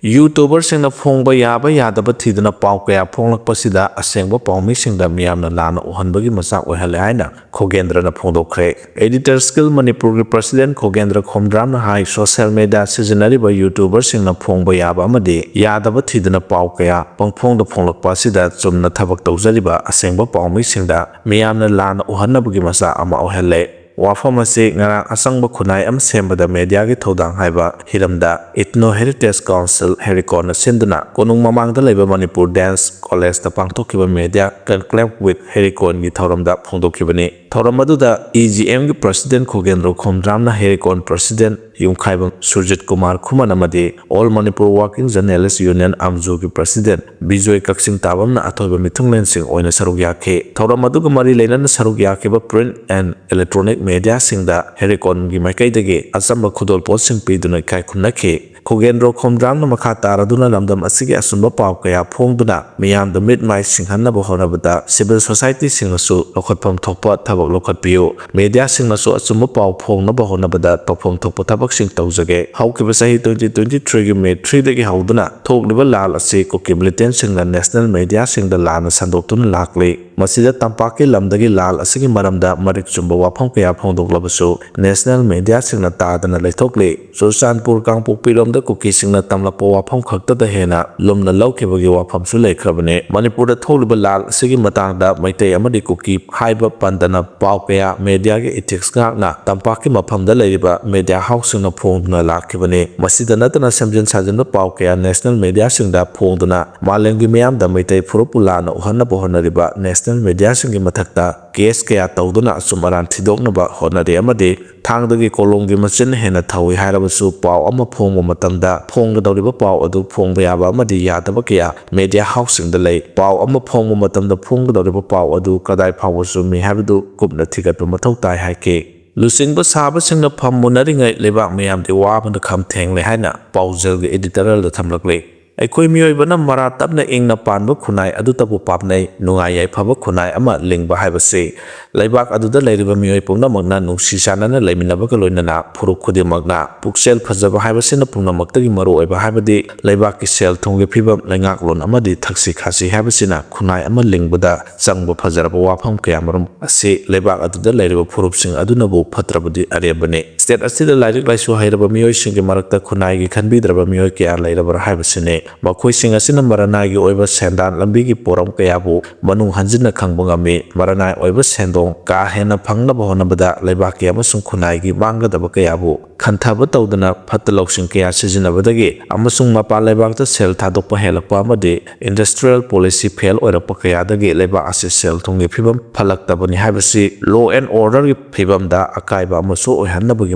YouTuberꯁꯤꯡꯅ ꯐꯣꯡꯕ ꯌꯥꯕ ꯌꯥꯗꯕ ꯊꯤꯗꯨꯅ ꯄꯥꯎ ꯀꯌꯥ ꯐꯣꯡꯂꯛꯄꯁꯤꯗ ꯑꯁꯦꯡꯕ ꯄꯥꯎꯃꯤꯁꯤꯡꯗ ꯃꯤꯌꯥꯝꯅ ꯂꯥꯟꯅ ꯎꯍꯟꯕꯒꯤ ꯃꯆꯥꯛ ꯑꯣꯏꯍꯜꯂꯦ ꯍꯥꯏꯅ ꯈꯣꯒꯦꯟꯗ꯭ꯔꯅ ꯐꯣꯡꯗꯣꯛꯈ꯭ꯔꯦ꯫ Editor Skill ꯃꯅꯤꯄꯨꯔꯒꯤ president ꯈꯣꯒꯦꯟꯗ꯭ꯔ ꯈꯣꯝꯗ꯭ꯔꯥꯝꯅ ꯍꯥꯏ, social media ꯁꯤꯖꯤꯟꯅꯔꯤꯕ YouTuberꯁꯤꯡꯅ ꯐꯣꯡꯕ ꯌꯥꯕ ꯑꯃꯗꯤ ꯌꯥꯗꯕ ꯊꯤꯗꯨꯅ ꯄꯥꯎ ꯀꯌꯥ ꯄꯪꯐꯣꯡꯗ ꯐꯣꯡꯂꯛꯄ ꯑꯁꯤꯗ ꯆꯨꯝꯅ ꯊꯕꯛ ꯇꯧꯖꯔꯤꯕ ꯑꯁꯦꯡꯕ ꯄꯥꯎꯃꯤꯁꯤꯡꯗ ꯃꯤꯌꯥꯝꯅ ꯂꯥꯟꯅ ꯎꯍꯟꯅꯕꯒꯤ ꯃꯆꯥꯛ ꯑꯃ ꯑꯣꯏꯍꯜꯂꯦ꯫ ꯋꯥꯐꯝ ꯑꯁꯤ ꯉꯔꯥꯡ ꯑꯁꯪꯕ ꯈꯨꯟꯅꯥꯏ ꯑꯃ ꯁꯦꯝꯕꯗ mediaꯒꯤ ꯊꯧꯗꯥꯡ ꯍꯥꯏꯕ ꯍꯤꯔꯝꯗ Ethno Heritage Council ꯍꯦꯔꯤꯀꯣꯟꯅ ꯁꯤꯟꯗꯨꯅ ꯀꯣꯅꯨꯡ ꯃꯃꯥꯡꯗ ꯂꯩꯕ ꯃꯅꯤꯄꯨꯔ Dance Collegeꯇ ꯄꯥꯡꯊꯣꯛꯈꯤꯕ media conclave with ꯍꯦꯔꯤꯀꯣꯟꯒꯤ ꯊꯧꯔꯝꯗ ꯐꯣꯡꯗꯣꯛꯈꯤꯕꯅꯤ꯫ ꯊꯧꯔꯝ ꯑꯗꯨꯗ EGMꯒꯤ president ꯈꯣꯒꯦꯟꯗ꯭ꯔꯣ ꯈꯣꯝꯗ꯭ꯔꯥꯝꯅ ꯍꯦꯔꯤꯀꯣꯟ president ꯌꯨꯝꯈꯥꯏꯕꯝ ꯁꯨꯔꯖꯤꯠ ꯀꯨꯃꯥꯔ ꯈꯨꯃꯟ ꯑꯃꯗꯤ All Manipur Working Journalist Union ꯑꯝꯖꯨꯒꯤ president Bijoy ꯀꯛꯆꯤꯡ ꯇꯥꯕꯝꯅ ꯑꯊꯣꯏꯕ ꯃꯤꯊꯨꯡꯂꯦꯟꯁꯤꯡ ꯑꯣꯏꯅ ꯁꯔꯨꯛ ꯌꯥꯈꯤ꯫ ꯊꯧꯔꯝ ꯑꯗꯨꯒ ꯃꯔꯤ ꯂꯩꯅꯅ ꯁꯔꯨꯛ ꯌꯥꯈꯤꯕ print and electronic mediaꯁꯤꯡꯗ ꯍꯦꯔꯤꯀꯣꯟꯒꯤ ꯃꯥꯏꯀꯩꯗꯒꯤ ꯑꯆꯝꯕ ꯈꯨꯗꯣꯜꯄꯣꯠꯁꯤꯡ ꯄꯤꯗꯨꯅ ꯏꯀꯥꯏ ꯈꯨꯝꯅꯈꯤ꯫ ꯈꯣꯒꯦꯟꯗ꯭ꯔꯣ ꯈꯣꯝꯗ꯭ꯔꯥꯝꯅ ꯃꯈꯥ ꯇꯥꯔꯗꯨꯅ ꯂꯝꯗꯝ ꯑꯁꯤꯒꯤ ꯑꯆꯨꯝꯕ ꯄꯥꯎ ꯀꯌꯥ ꯐꯣꯡꯗꯨꯅ ꯃꯤꯌꯥꯝꯗ ꯃꯤꯠ ꯃꯥꯏ ꯁꯤꯡꯍꯟꯅꯕ ꯍꯣꯠꯅꯕꯗ civil societyꯁꯤꯡꯅꯁꯨ ꯂꯧꯈꯠꯐꯝ ꯊꯣꯛꯄ ꯊꯕꯛ ꯂꯧꯈꯠꯄꯤꯌꯨ꯫ Mediaꯁꯤꯡꯅꯁꯨ ꯑꯆꯨꯝꯕ ꯄꯥꯎ ꯐꯣꯡꯅꯕ ꯍꯣꯠꯅꯕꯗ ꯇꯧꯐꯝ ꯊꯣꯛꯄ ꯊꯕꯛꯁꯤꯡ ꯇꯧꯖꯒꯦ꯫ ꯍꯧꯈꯤꯕ ꯆꯍꯤ twenty twenty threeꯒꯤ May threeꯗꯒꯤ ꯍꯧꯗꯨꯅ ꯊꯣꯛꯂꯤꯕ ꯂꯥꯜ ꯑꯁꯤ ꯀꯨꯀꯤ militantꯁꯤꯡꯅ national mediaꯁꯤꯡꯗ ꯂꯥꯟꯅ ꯁꯟꯗꯣꯛꯇꯨꯅ ꯂꯥꯛꯂꯤ꯫ ꯃꯁꯤꯗ ꯇꯝꯄꯥꯛꯀꯤ ꯂꯝꯗꯒꯤ ꯂꯥꯜ ꯑꯁꯤꯒꯤ ꯃꯔꯝꯗ ꯃꯔꯤꯛ ꯆꯨꯝꯕ ꯋꯥꯐꯝ ꯀꯌꯥ ꯐꯣꯡꯗꯣꯛꯂꯕꯁꯨ national mediaꯁꯤꯡꯅ ꯇꯥꯗꯅ ꯂꯩꯊꯣꯛꯂꯤ꯫ ꯆꯨꯔꯆꯥꯟꯄꯨꯔ ꯀꯥꯡꯄꯣꯛꯄꯤꯔꯣꯝꯗ ꯀꯨꯀꯤꯁꯤꯡꯅ ꯇꯝꯂꯛꯄ ꯋꯥꯐꯝ ꯈꯛꯇꯗ ꯍꯦꯟꯅ ꯂꯨꯝꯅ ꯂꯧꯈꯤꯕꯒꯤ ꯋꯥꯐꯝꯁꯨ ꯂꯩꯈ꯭ꯔꯕꯅꯤ꯫ ꯃꯅꯤꯄꯨꯔꯗ ꯊꯣꯛꯂꯤꯕ ꯂꯥꯜ ꯑꯁꯤꯒꯤ ꯃꯇꯥꯡꯗ ꯃꯩꯇꯩ ꯑꯃꯗꯤ ꯀꯨꯀꯤ ꯍꯥꯏꯕ ꯄꯟꯗꯅ ꯄꯥꯎ ꯀꯌꯥ mediaꯒꯤ ethics ꯉꯥꯛꯅ ꯇꯝꯄꯥꯛꯀꯤ ꯃꯐꯝꯗ ꯂꯩꯔꯤꯕ media houseꯁꯤꯡꯅ ꯐꯣꯡꯗꯨꯅ ꯂꯥꯛꯈꯤꯕꯅꯤ꯫ ꯃꯁꯤꯗ ꯅꯠꯇꯅ ꯁꯦꯝꯖꯤꯟ ꯁꯥꯖꯤꯟꯕ ꯄꯥꯎ ꯀꯌꯥ national mediaꯁꯤꯡꯗ ꯐꯣꯡꯗꯨꯅ ꯃꯥꯂꯦꯝꯒꯤ ꯃꯤꯌꯥꯝꯗ ꯃꯩꯇꯩ ꯐꯨꯔꯨꯞꯄꯨ ꯂꯥꯟꯅ ꯎꯍꯟꯅꯕ ꯍꯣꯠꯅꯔꯤꯕ national mediaꯁꯤꯡꯒꯤ ꯃꯊꯛꯇ case ꯀꯌꯥ ꯇꯧꯗꯨꯅ ꯑꯆꯨꯝ ꯑꯔꯥꯟ ꯊꯤꯗꯣꯛꯅꯕ ꯍꯣꯠꯅꯔꯤ ꯑꯃꯗꯤ ꯊꯥꯡꯗꯒꯤ ꯀꯣꯂꯣꯝꯒꯤ ꯃꯆꯤꯟ ꯍꯦꯟꯅ ꯊꯧꯏ ꯍꯥꯏꯔꯕꯁꯨ ꯄꯥꯎ ꯑꯃ ꯐꯣꯡꯕ ꯃꯇꯝꯗ ꯐꯣꯡꯒꯗꯧꯔꯤꯕ ꯄꯥꯎ ꯑꯗꯨ ꯐꯣꯡꯕ ꯌꯥꯕ ꯑꯃꯗꯤ ꯌꯥꯗꯕ ꯀꯌꯥ media houseꯁꯤꯡꯗ ꯂꯩ꯫ ꯄꯥꯎ ꯑꯃ ꯐꯣꯡꯕ ꯃꯇꯝꯗ ꯐꯣꯡꯒꯗꯧꯔꯤꯕ ꯄꯥꯎ ꯑꯗꯨ ꯀꯗꯥꯏ ꯐꯥꯎꯕ ꯆꯨꯝꯃꯤ ꯍꯥꯏꯕꯗꯨ ꯀꯨꯞꯅ ꯊꯤꯒꯠꯄ ꯃꯊꯧ ꯇꯥꯏ ꯍꯥꯏꯈꯤ꯫ ꯂꯨꯆꯤꯡꯕ ꯁꯥꯕꯁꯤꯡꯅ ꯐꯝ ꯃꯨꯟꯅꯔꯤꯉꯩ ꯂꯩꯕꯥꯛ ꯃꯤꯌꯥꯝꯗꯤ ꯋꯥꯕꯅ ꯈꯝ ꯊꯦꯡꯂꯦ ꯍꯥꯏꯅ ꯄꯥꯎꯖꯦꯜꯒꯤ editorialꯗ ꯊꯝꯂꯛꯂꯤ꯫ ꯑꯩꯈꯣꯏ ꯃꯤꯑꯣꯏꯕꯅ ꯃꯔꯥ ꯇꯞꯅ ꯏꯪꯅ ꯄꯥꯟꯕ ꯈꯨꯟꯅꯥꯏ ꯑꯗꯨꯇꯕꯨ ꯄꯥꯝꯅꯩ꯫ ꯅꯨꯡꯉꯥꯏ ꯌꯥꯏꯐꯕ ꯈꯨꯟꯅꯥꯏ ꯑꯃ ꯂꯤꯡꯕ ꯍꯥꯏꯕꯁꯤ ꯂꯩꯕꯥꯛ ꯑꯗꯨꯗ ꯂꯩꯔꯤꯕ ꯃꯤꯑꯣꯏ ꯄꯨꯝꯅꯃꯛꯅ ꯅꯨꯡꯁꯤ ꯆꯥꯟꯅꯅ ꯂꯩꯃꯤꯟꯅꯕꯒ ꯂꯣꯏꯅꯅ ꯐꯨꯔꯨꯞ ꯈꯨꯗꯤꯡꯃꯛꯅ ꯄꯨꯛꯆꯦꯜ ꯐꯖꯕ ꯍꯥꯏꯕꯁꯤꯅ ꯄꯨꯝꯅꯃꯛꯇꯒꯤ ꯃꯔꯨꯑꯣꯏꯕ ꯍꯥꯏꯕꯗꯤ ꯂꯩꯕꯥꯛꯀꯤ ꯁꯦꯜ ꯊꯨꯝꯒꯤ ꯐꯤꯕꯝ, ꯂꯩꯉꯥꯛꯂꯣꯟ ꯑꯃꯗꯤ ꯊꯛꯁꯤ ꯈꯥꯁꯤ ꯍꯥꯏꯕꯁꯤꯅ ꯈꯨꯟꯅꯥꯏ ꯑꯃ ꯂꯤꯡꯕꯗ ꯆꯪꯕ ꯐꯖꯔꯕ ꯋꯥꯐꯝ ꯀꯌꯥꯃꯔꯨꯝ ꯑꯁꯤ ꯂꯩꯕꯥꯛ ꯑꯗꯨꯗ ꯂꯩꯔꯤꯕ ꯐꯨꯔꯨꯞꯁꯤꯡ ꯑꯗꯨꯅꯕꯨ ꯐꯠꯇ꯭ꯔꯕꯗꯤ ꯑꯔꯦꯝꯕꯅꯤ꯫ ꯁ꯭ꯇꯦꯠ ꯑꯁꯤꯗ ꯂꯥꯏꯔꯤꯛ ꯂꯥꯏꯁꯨ ꯍꯩꯔꯕ ꯃꯤꯑꯣꯏꯁꯤꯡꯒꯤ ꯃꯔꯛꯇ ꯈꯨꯟꯅꯥꯏꯒꯤ ꯈꯟꯕꯤꯗ꯭ꯔꯕ ꯃꯤꯑꯣꯏ ꯀꯌꯥ ꯂꯩꯔꯕ꯭ꯔꯥ ꯍꯥꯏꯕꯁꯤꯅꯤ꯫ ꯃꯈꯣꯏꯁꯤꯡ ꯑꯁꯤꯅ ꯃꯔꯅꯥꯏꯒꯤ ꯑꯣꯏꯕ ꯁꯦꯟꯗꯥꯟ ꯂꯝꯕꯤꯒꯤ ꯄꯣꯔꯝ ꯀꯌꯥꯕꯨ ꯃꯅꯨꯡ ꯍꯟꯖꯤꯟꯅ ꯈꯪꯕ ꯉꯝꯃꯤ꯫ ꯃꯔꯅꯥꯏ ꯑꯣꯏꯕ ꯁꯦꯟꯗꯣꯡ ꯀꯥ ꯍꯦꯟꯅ ꯐꯪꯅꯕ ꯍꯣꯠꯅꯕꯗ ꯂꯩꯕꯥꯛꯀꯤ ꯑꯃꯁꯨꯡ ꯈꯨꯟꯅꯥꯏꯒꯤ ꯃꯥꯡꯒꯗꯕ ꯀꯌꯥꯕꯨ ꯈꯟꯊꯕ ꯇꯧꯗꯅ ꯐꯠꯇ ꯂꯧꯁꯤꯡ ꯀꯌꯥ ꯁꯤꯖꯤꯟꯅꯕꯗꯒꯤ ꯑꯃꯁꯨꯡ ꯃꯄꯥꯟ ꯂꯩꯕꯥꯛꯇ ꯁꯦꯜ ꯊꯥꯗꯣꯛꯄ ꯍꯦꯜꯂꯛꯄ ꯑꯃꯗꯤ industrial policy fail ꯑꯣꯏꯔꯛꯄ ꯀꯌꯥꯗꯒꯤ ꯂꯩꯕꯥꯛ ꯑꯁꯤ ꯁꯦꯜ ꯊꯨꯝꯒꯤ ꯐꯤꯕꯝ ꯐꯠꯂꯛꯇꯕꯅꯤ ꯍꯥꯏꯕꯁꯤ law and orderꯒꯤ ꯐꯤꯕꯝꯗ ꯑꯀꯥꯏꯕ ꯑꯃꯁꯨ ꯑꯣꯏꯍꯟꯅꯕꯒꯤ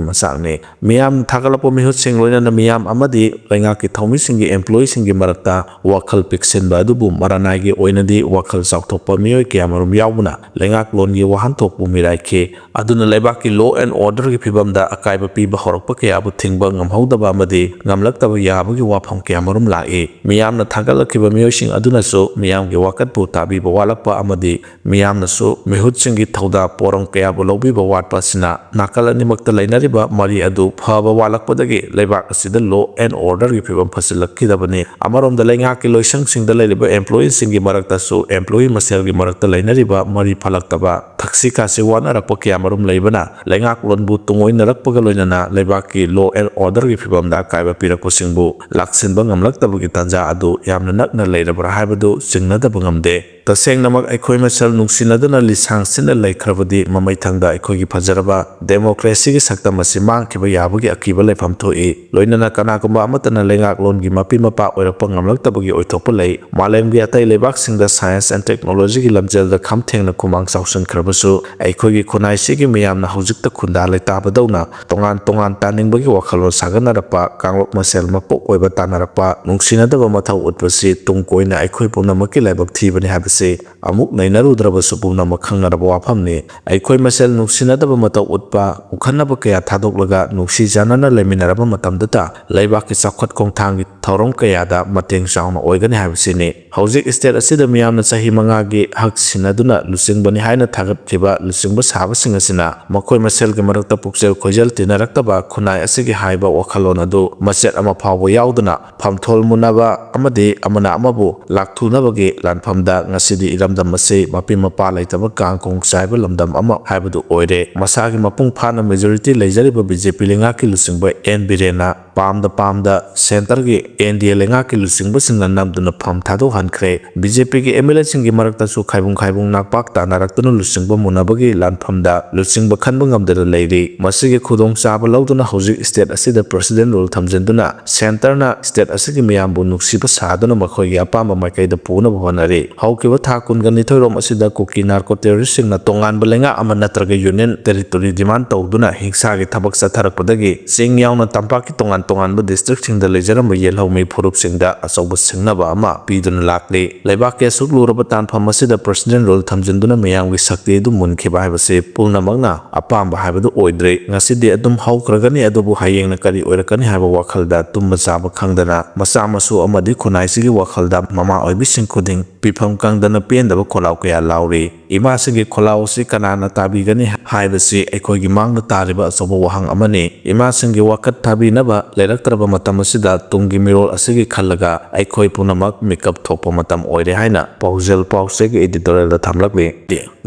ꯃꯆꯥꯛꯅꯤ꯫ ꯃꯤꯌꯥꯝꯅ ꯊꯥꯒꯠꯂꯛꯄ ꯃꯤꯍꯨꯠꯁꯤꯡ, ꯂꯣꯏꯅꯅ ꯃꯤꯌꯥꯝ ꯑꯃꯗꯤ ꯂꯩꯉꯥꯛꯀꯤ ꯊꯧꯃꯤꯁꯤꯡꯒꯤ, employeeꯁꯤꯡꯒꯤ ꯃꯔꯛꯇ ꯋꯥꯈꯜ ꯄꯤꯛꯁꯤꯟꯕ ꯑꯗꯨꯕꯨ ꯃꯔꯅꯥꯏꯒꯤ ꯑꯣꯏꯅꯗꯤ ꯋꯥꯈꯜ ꯆꯥꯎꯊꯣꯛꯄ ꯃꯤꯑꯣꯏ ꯀꯌꯥꯃꯔꯨꯝ ꯌꯥꯎꯕꯅ ꯂꯩꯉꯥꯛꯂꯣꯟꯒꯤ ꯋꯥꯍꯟꯊꯣꯛꯄꯨ ꯃꯤꯔꯥꯏꯈꯤ꯫ ꯑꯗꯨꯅ ꯂꯩꯕꯥꯛꯀꯤ law and orderꯒꯤ ꯐꯤꯕꯝꯗ ꯑꯀꯥꯏꯕ ꯄꯤꯕ ꯍꯧꯔꯛꯄ ꯀꯌꯥꯕꯨ ꯊꯤꯡꯕ ꯉꯝꯍꯧꯗꯕ ꯑꯃꯗꯤ ꯉꯝꯂꯛꯇꯕ ꯌꯥꯕꯒꯤ ꯋꯥꯐꯝ ꯀꯌꯥꯃꯔꯨꯝ ꯂꯥꯛꯏ꯫ ꯃꯤꯌꯥꯝꯅ ꯊꯥꯒꯠꯂꯛꯈꯤꯕ ꯃꯤꯑꯣꯏꯁꯤꯡ ꯑꯗꯨꯅꯁꯨ ꯃꯤꯌꯥꯝꯒꯤ ꯋꯥꯀꯠꯄꯨ ꯇꯥꯕꯤꯕ ꯋꯥꯠꯂꯛꯄ ꯑꯃꯗꯤ ꯃꯤꯌꯥꯝꯅꯁꯨ ꯃꯤꯍꯨꯠꯁꯤꯡꯒꯤ ꯊꯧꯗꯥ ꯄꯣꯔꯝ ꯀꯌꯥꯕꯨ ꯂꯧꯕꯤꯕ ꯋꯥꯠꯄ ꯑꯁꯤꯅ ꯅꯥꯀꯜ ꯑꯅꯤꯃꯛꯇ ꯂꯩꯅꯔꯤꯕ ꯃꯔꯤ ꯑꯗꯨ ꯐꯕ ꯋꯥꯠꯂꯛꯄꯗꯒꯤ ꯂꯩꯕꯥꯛ ꯑꯁꯤꯗ law and orderꯒꯤ ꯐꯤꯕꯝ ꯐꯠꯁꯤꯜꯂꯛꯈꯤꯗꯕꯅꯤ꯫ ꯑꯃꯔꯣꯝꯗ ꯂꯩꯉꯥꯛꯀꯤ ꯂꯣꯏꯁꯪꯁꯤꯡꯗ ꯂꯩꯔꯤꯕ employeeꯁꯤꯡꯒꯤ ꯃꯔꯛꯇꯁꯨ employee ꯃꯁꯦꯜꯒꯤ ꯃꯔꯛꯇ ꯂꯩꯅꯔꯤꯕ ꯃꯔꯤ ꯐꯠꯂꯛꯇꯕ, ꯊꯛꯁꯤ ꯈꯥꯁꯤ ꯋꯥꯅꯔꯛꯄ ꯀꯌꯥꯃꯔꯨꯝ ꯂꯩꯕꯅ ꯂꯩꯉꯥꯛꯂꯣꯟꯕꯨ ꯇꯨꯡꯑꯣꯏꯅꯔꯛꯄꯒ ꯂꯣꯏꯅꯅ ꯂꯩꯕꯥꯛꯀꯤ law and orderꯒꯤ ꯐꯤꯕꯝꯗ ꯑꯀꯥꯏꯕ ꯄꯤꯔꯛꯄꯁꯤꯡꯕꯨ ꯂꯥꯛꯁꯤꯟꯕ ꯉꯝꯂꯛꯇꯕꯒꯤ ꯇꯥꯟꯖꯥ ꯑꯗꯨ ꯌꯥꯝꯅ ꯅꯛꯅ ꯂꯩꯔꯕ꯭ꯔꯥ ꯍꯥꯏꯕꯗꯨ ꯆꯤꯡꯅꯗꯕ ꯉꯝꯗꯦ꯫ ꯇꯁꯦꯡꯅꯃꯛ ꯑꯩꯈꯣꯏ ꯃꯁꯦꯜ ꯅꯨꯡꯁꯤꯅꯗꯅ ꯂꯤꯁꯥꯡ ꯁꯤꯠꯅ ꯂꯩꯈ꯭ꯔꯕꯗꯤ ꯃꯃꯩꯊꯪꯗ ꯑꯩꯈꯣꯏꯒꯤ ꯐꯖꯔꯕ democracyꯒꯤ ꯁꯛꯇꯝ ꯑꯁꯤ ꯃꯥꯡꯈꯤꯕ ꯌꯥꯕꯒꯤ ꯑꯀꯤꯕ ꯂꯩꯐꯝ ꯊꯣꯛꯏ꯫ ꯂꯣꯏꯅꯅ ꯀꯅꯥꯒꯨꯝꯕ ꯑꯃꯠꯇꯅ ꯂꯩꯉꯥꯛꯂꯣꯟꯒꯤ ꯃꯄꯤ ꯃꯄꯥ ꯑꯣꯏꯔꯛꯄ ꯉꯝꯂꯛꯇꯕꯒꯤ ꯑꯣꯏꯊꯣꯛꯄ ꯂꯩ꯫ ꯃꯥꯂꯦꯝꯒꯤ ꯑꯇꯩ ꯂꯩꯕꯥꯛꯁꯤꯡꯗ science and technologyꯒꯤ ꯂꯝꯖꯦꯜꯗ ꯈꯝ ꯊꯦꯡꯅ ꯈꯨꯃꯥꯡ ꯆꯥꯎꯁꯤꯟꯈ꯭ꯔꯕꯁꯨ ꯑꯩꯈꯣꯏꯒꯤ ꯈꯨꯟꯅꯥꯏꯁꯤꯒꯤ ꯃꯤꯌꯥꯝꯅ ꯍꯧꯖꯤꯛꯇ ꯈꯨꯟꯗꯥ ꯂꯩꯇꯥꯕꯗꯧꯅ ꯇꯣꯉꯥꯟ ꯇꯣꯉꯥꯟ ꯇꯥꯅꯤꯡꯕꯒꯤ ꯋꯥꯈꯜꯂꯣꯟ ꯁꯥꯒꯠꯅꯔꯛꯄ, ꯀꯥꯡꯂꯨꯞ ꯃꯁꯦꯜ ꯃꯄꯣꯛ ꯑꯣꯏꯕ ꯇꯥꯟꯅꯔꯛꯄ, ꯅꯨꯡꯁꯤꯅꯗꯕ ꯃꯊꯧ ꯎꯠꯄꯁꯤ ꯇꯨꯡ ꯀꯣꯏꯅ ꯑꯩꯈꯣꯏ ꯄꯨꯝꯅꯃꯛꯀꯤ ꯂꯥꯏꯕꯛ ꯊꯤꯕꯅꯤ ꯍꯥꯏꯕꯁꯤ ꯁꯤ ꯑꯃꯨꯛ ꯅꯩꯅꯔꯨꯗ꯭ꯔꯕꯁꯨ ꯄꯨꯝꯅꯃꯛ ꯈꯪꯅꯔꯕ ꯋꯥꯐꯝꯅꯤ꯫ ꯑꯩꯈꯣꯏ ꯃꯁꯦꯜ ꯅꯨꯡꯁꯤꯅꯗꯕ ꯃꯇꯧ ꯎꯠꯄ, ꯎꯈꯠꯅꯕ ꯀꯌꯥ ꯊꯥꯗꯣꯛꯂꯒ ꯅꯨꯡꯁꯤ ꯆꯥꯟꯅꯅ ꯂꯩꯃꯤꯟꯅꯔꯕ ꯃꯇꯝꯗꯇ ꯂꯩꯕꯥꯛꯀꯤ ꯆꯥꯎꯈꯠ ꯈꯣꯡꯊꯥꯡꯒꯤ ꯊꯧꯔꯝ ꯀꯌꯥꯗ ꯃꯇꯦꯡ ꯆꯥꯎꯅ ꯑꯣꯏꯒꯅꯤ ꯍꯥꯏꯕꯁꯤꯅꯤ꯫ ꯍꯧꯖꯤꯛ state ꯑꯁꯤꯗ ꯃꯤꯌꯥꯝꯅ ꯆꯍꯤ ꯃꯉꯥꯒꯤ ꯍꯛ ꯁꯤꯟꯅꯗꯨꯅ ꯂꯨꯆꯤꯡꯕꯅꯤ ꯍꯥꯏꯅ ꯊꯥꯒꯠꯈꯤꯕ ꯂꯨꯆꯤꯡꯕ ꯁꯥꯕꯁꯤꯡ ꯑꯁꯤꯅ ꯃꯈꯣꯏ ꯃꯁꯦꯜꯒꯤ ꯃꯔꯛꯇ ꯄꯨꯛꯆꯦꯜ ꯈꯣꯏꯖꯦꯜ ꯇꯤꯟꯅꯔꯛꯇꯕ ꯈꯨꯟꯅꯥꯏ ꯑꯁꯤꯒꯤ ꯍꯥꯏꯕ ꯋꯥꯈꯜꯂꯣꯟ ꯑꯗꯨ ꯃꯆꯦꯠ ꯑꯃ ꯐꯥꯎꯕ ꯌꯥꯎꯗꯅ ꯐꯝꯊꯣꯜ ꯃꯨꯟꯅꯕ ꯑꯃꯗꯤ ꯑꯃꯅ ꯑꯃꯕꯨ ꯂꯥꯛꯊꯨꯅꯕꯒꯤ ꯂꯥꯟꯐꯝꯗ ꯉꯁꯤꯗꯤ ꯏꯔꯝꯗꯝ ꯑꯁꯤ ꯃꯄꯤ ꯃꯄꯥ ꯂꯩꯇꯕ ꯀꯥꯡ ꯈꯣꯡ ꯆꯥꯏꯕ ꯂꯝꯗꯝ ꯑꯃ ꯍꯥꯏꯕꯗꯨ ꯑꯣꯏꯔꯦ꯫ ꯃꯁꯥꯒꯤ ꯃꯄꯨꯡ ꯐꯥꯅ majority ꯂꯩꯖꯔꯤꯕ B J P ꯂꯩꯉꯥꯛꯀꯤ ꯂꯨꯆꯤꯡꯕ N ꯕꯤꯔꯦꯟꯅ ꯄꯥꯝꯗ ꯄꯥꯝꯗ centreꯒꯤ N D A ꯂꯩꯉꯥꯛꯀꯤ ꯂꯨꯆꯤꯡꯕꯁꯤꯡꯅ ꯅꯝꯗꯨꯅ ꯐꯝ ꯊꯥꯗꯣꯛꯍꯟꯈ꯭ꯔꯦ꯫ B J Pꯒꯤ M L Aꯁꯤꯡꯒꯤ ꯃꯔꯛꯇꯁꯨ ꯈꯥꯏꯕꯨꯡ ꯈꯥꯏꯕꯨꯡ ꯅꯥꯛꯄꯥꯛ ꯇꯥꯅꯔꯛꯇꯨꯅ ꯂꯨꯆꯤꯡꯕ ꯃꯨꯟꯅꯕꯒꯤ ꯂꯥꯟꯐꯝꯗ ꯂꯨꯆꯤꯡꯕ ꯈꯟꯕ ꯉꯝꯗꯅ ꯂꯩꯔꯤ꯫ ꯃꯁꯤꯒꯤ ꯈꯨꯗꯣꯡꯆꯥꯕ ꯂꯧꯗꯨꯅ ꯍꯧꯖꯤꯛ state ꯑꯁꯤꯗ President Rule ꯊꯝꯖꯤꯟꯗꯨꯅ centreꯅ state ꯑꯁꯤꯒꯤ ꯃꯤꯌꯥꯝꯕꯨ ꯅꯨꯡꯁꯤꯕ ꯁꯥꯗꯨꯅ ꯃꯈꯣꯏꯒꯤ ꯑꯄꯥꯝꯕ ꯃꯥꯏꯀꯩꯗ ꯄꯨꯅꯕ ꯍꯣꯠꯅꯔꯤ꯫ ꯍꯧꯈꯤꯕ ꯊꯥ ꯀꯨꯟꯒ ꯅꯤꯊꯣꯏꯔꯣꯝ ꯑꯁꯤꯗ ꯀꯨꯀꯤ narco terroristꯁꯤꯡꯅ ꯇꯣꯉꯥꯟꯕ ꯂꯩꯉꯥꯛ ꯑꯃ ꯅꯠꯇ꯭ꯔꯒ union territory demand ꯇꯧꯗꯨꯅ ꯍꯤꯡꯁꯥꯒꯤ ꯊꯕꯛ ꯆꯠꯊꯔꯛꯄꯗꯒꯤ ꯆꯤꯡ ꯌꯥꯎꯅ ꯇꯝꯄꯥꯛꯀꯤ ꯇꯣꯉꯥꯟ ꯇꯣꯉꯥꯟꯕ districtꯁꯤꯡꯗ ꯂꯩꯖꯔꯝꯕ ꯌꯦꯜꯍꯧꯃꯤ ꯐꯨꯔꯨꯞꯁꯤꯡꯗ ꯑꯆꯧꯕ ꯁꯤꯡꯅꯕ ꯑꯃ ꯄꯤꯗꯨꯅ ꯂꯥꯛꯂꯤ꯫ ꯂꯩꯕꯥꯛꯀꯤ ꯑꯁꯨꯛ ꯂꯨꯔꯕ ꯇꯥꯟꯐꯝ ꯑꯁꯤꯗ President Rule ꯊꯝꯖꯤꯟꯗꯨꯅ ꯃꯤꯌꯥꯝꯒꯤ ꯁꯛꯇꯤ ꯑꯗꯨ ꯃꯨꯟꯈꯤꯕ ꯍꯥꯏꯕꯁꯤ ꯄꯨꯝꯅꯃꯛꯅ ꯑꯄꯥꯝꯕ ꯍꯥꯏꯕꯗꯨ ꯑꯣꯏꯗ꯭ꯔꯦ꯫ ꯉꯁꯤꯗꯤ ꯑꯗꯨꯝ ꯍꯧꯈ꯭ꯔꯒꯅꯤ, ꯑꯗꯨꯕꯨ ꯍꯌꯦꯡꯅ ꯀꯔꯤ ꯑꯣꯏꯔꯛꯀꯅꯤ ꯍꯥꯏꯕ ꯋꯥꯈꯜꯗ ꯇꯨꯝꯕ ꯆꯥꯕ ꯈꯪꯗꯅ ꯃꯆꯥ ꯃꯁꯨ ꯑꯃꯗꯤ ꯈꯨꯟꯅꯥꯏꯁꯤꯒꯤ ꯋꯥꯈꯜꯗ ꯃꯃꯥ ꯑꯣꯏꯕꯤꯁꯤꯡ ꯈꯨꯗꯤꯡ ꯄꯤꯐꯝ ꯀꯪꯗꯅ ꯄꯦꯟꯗꯕ ꯈꯣꯜꯂꯥꯎ ꯀꯌꯥ ꯂꯥꯎꯔꯤ꯫ ꯏꯃꯥꯁꯤꯡꯒꯤ ꯈꯣꯜꯂꯥꯎ ꯑꯁꯤ ꯀꯅꯥꯅ ꯇꯥꯕꯤꯒꯅꯤ ꯍꯥꯏꯕꯁꯤ ꯑꯩꯈꯣꯏꯒꯤ ꯃꯥꯡꯗ ꯇꯥꯔꯤꯕ ꯑꯆꯧꯕ ꯋꯥꯍꯪ ꯑꯃꯅꯤ꯫ ꯏꯃꯥꯁꯤꯡꯒꯤ ꯋꯥꯀꯠ ꯊꯥꯕꯤꯅꯕ ꯂꯩꯔꯛꯇ꯭ꯔꯕ ꯃꯇꯝ ꯑꯁꯤꯗ ꯇꯨꯡꯒꯤ ꯃꯤꯔꯣꯜ ꯑꯁꯤꯒꯤ ꯈꯜꯂꯒ ꯑꯩꯈꯣꯏ ꯄꯨꯝꯅꯃꯛ ꯃꯤꯀꯞ ꯊꯣꯛꯄ ꯃꯇꯝ ꯑꯣꯏꯔꯦ ꯍꯥꯏꯅ ꯄꯥꯎꯖꯦꯜ ꯄꯥꯎꯆꯦꯒꯤ editorialꯗ ꯊꯝꯂꯛꯂꯤ꯫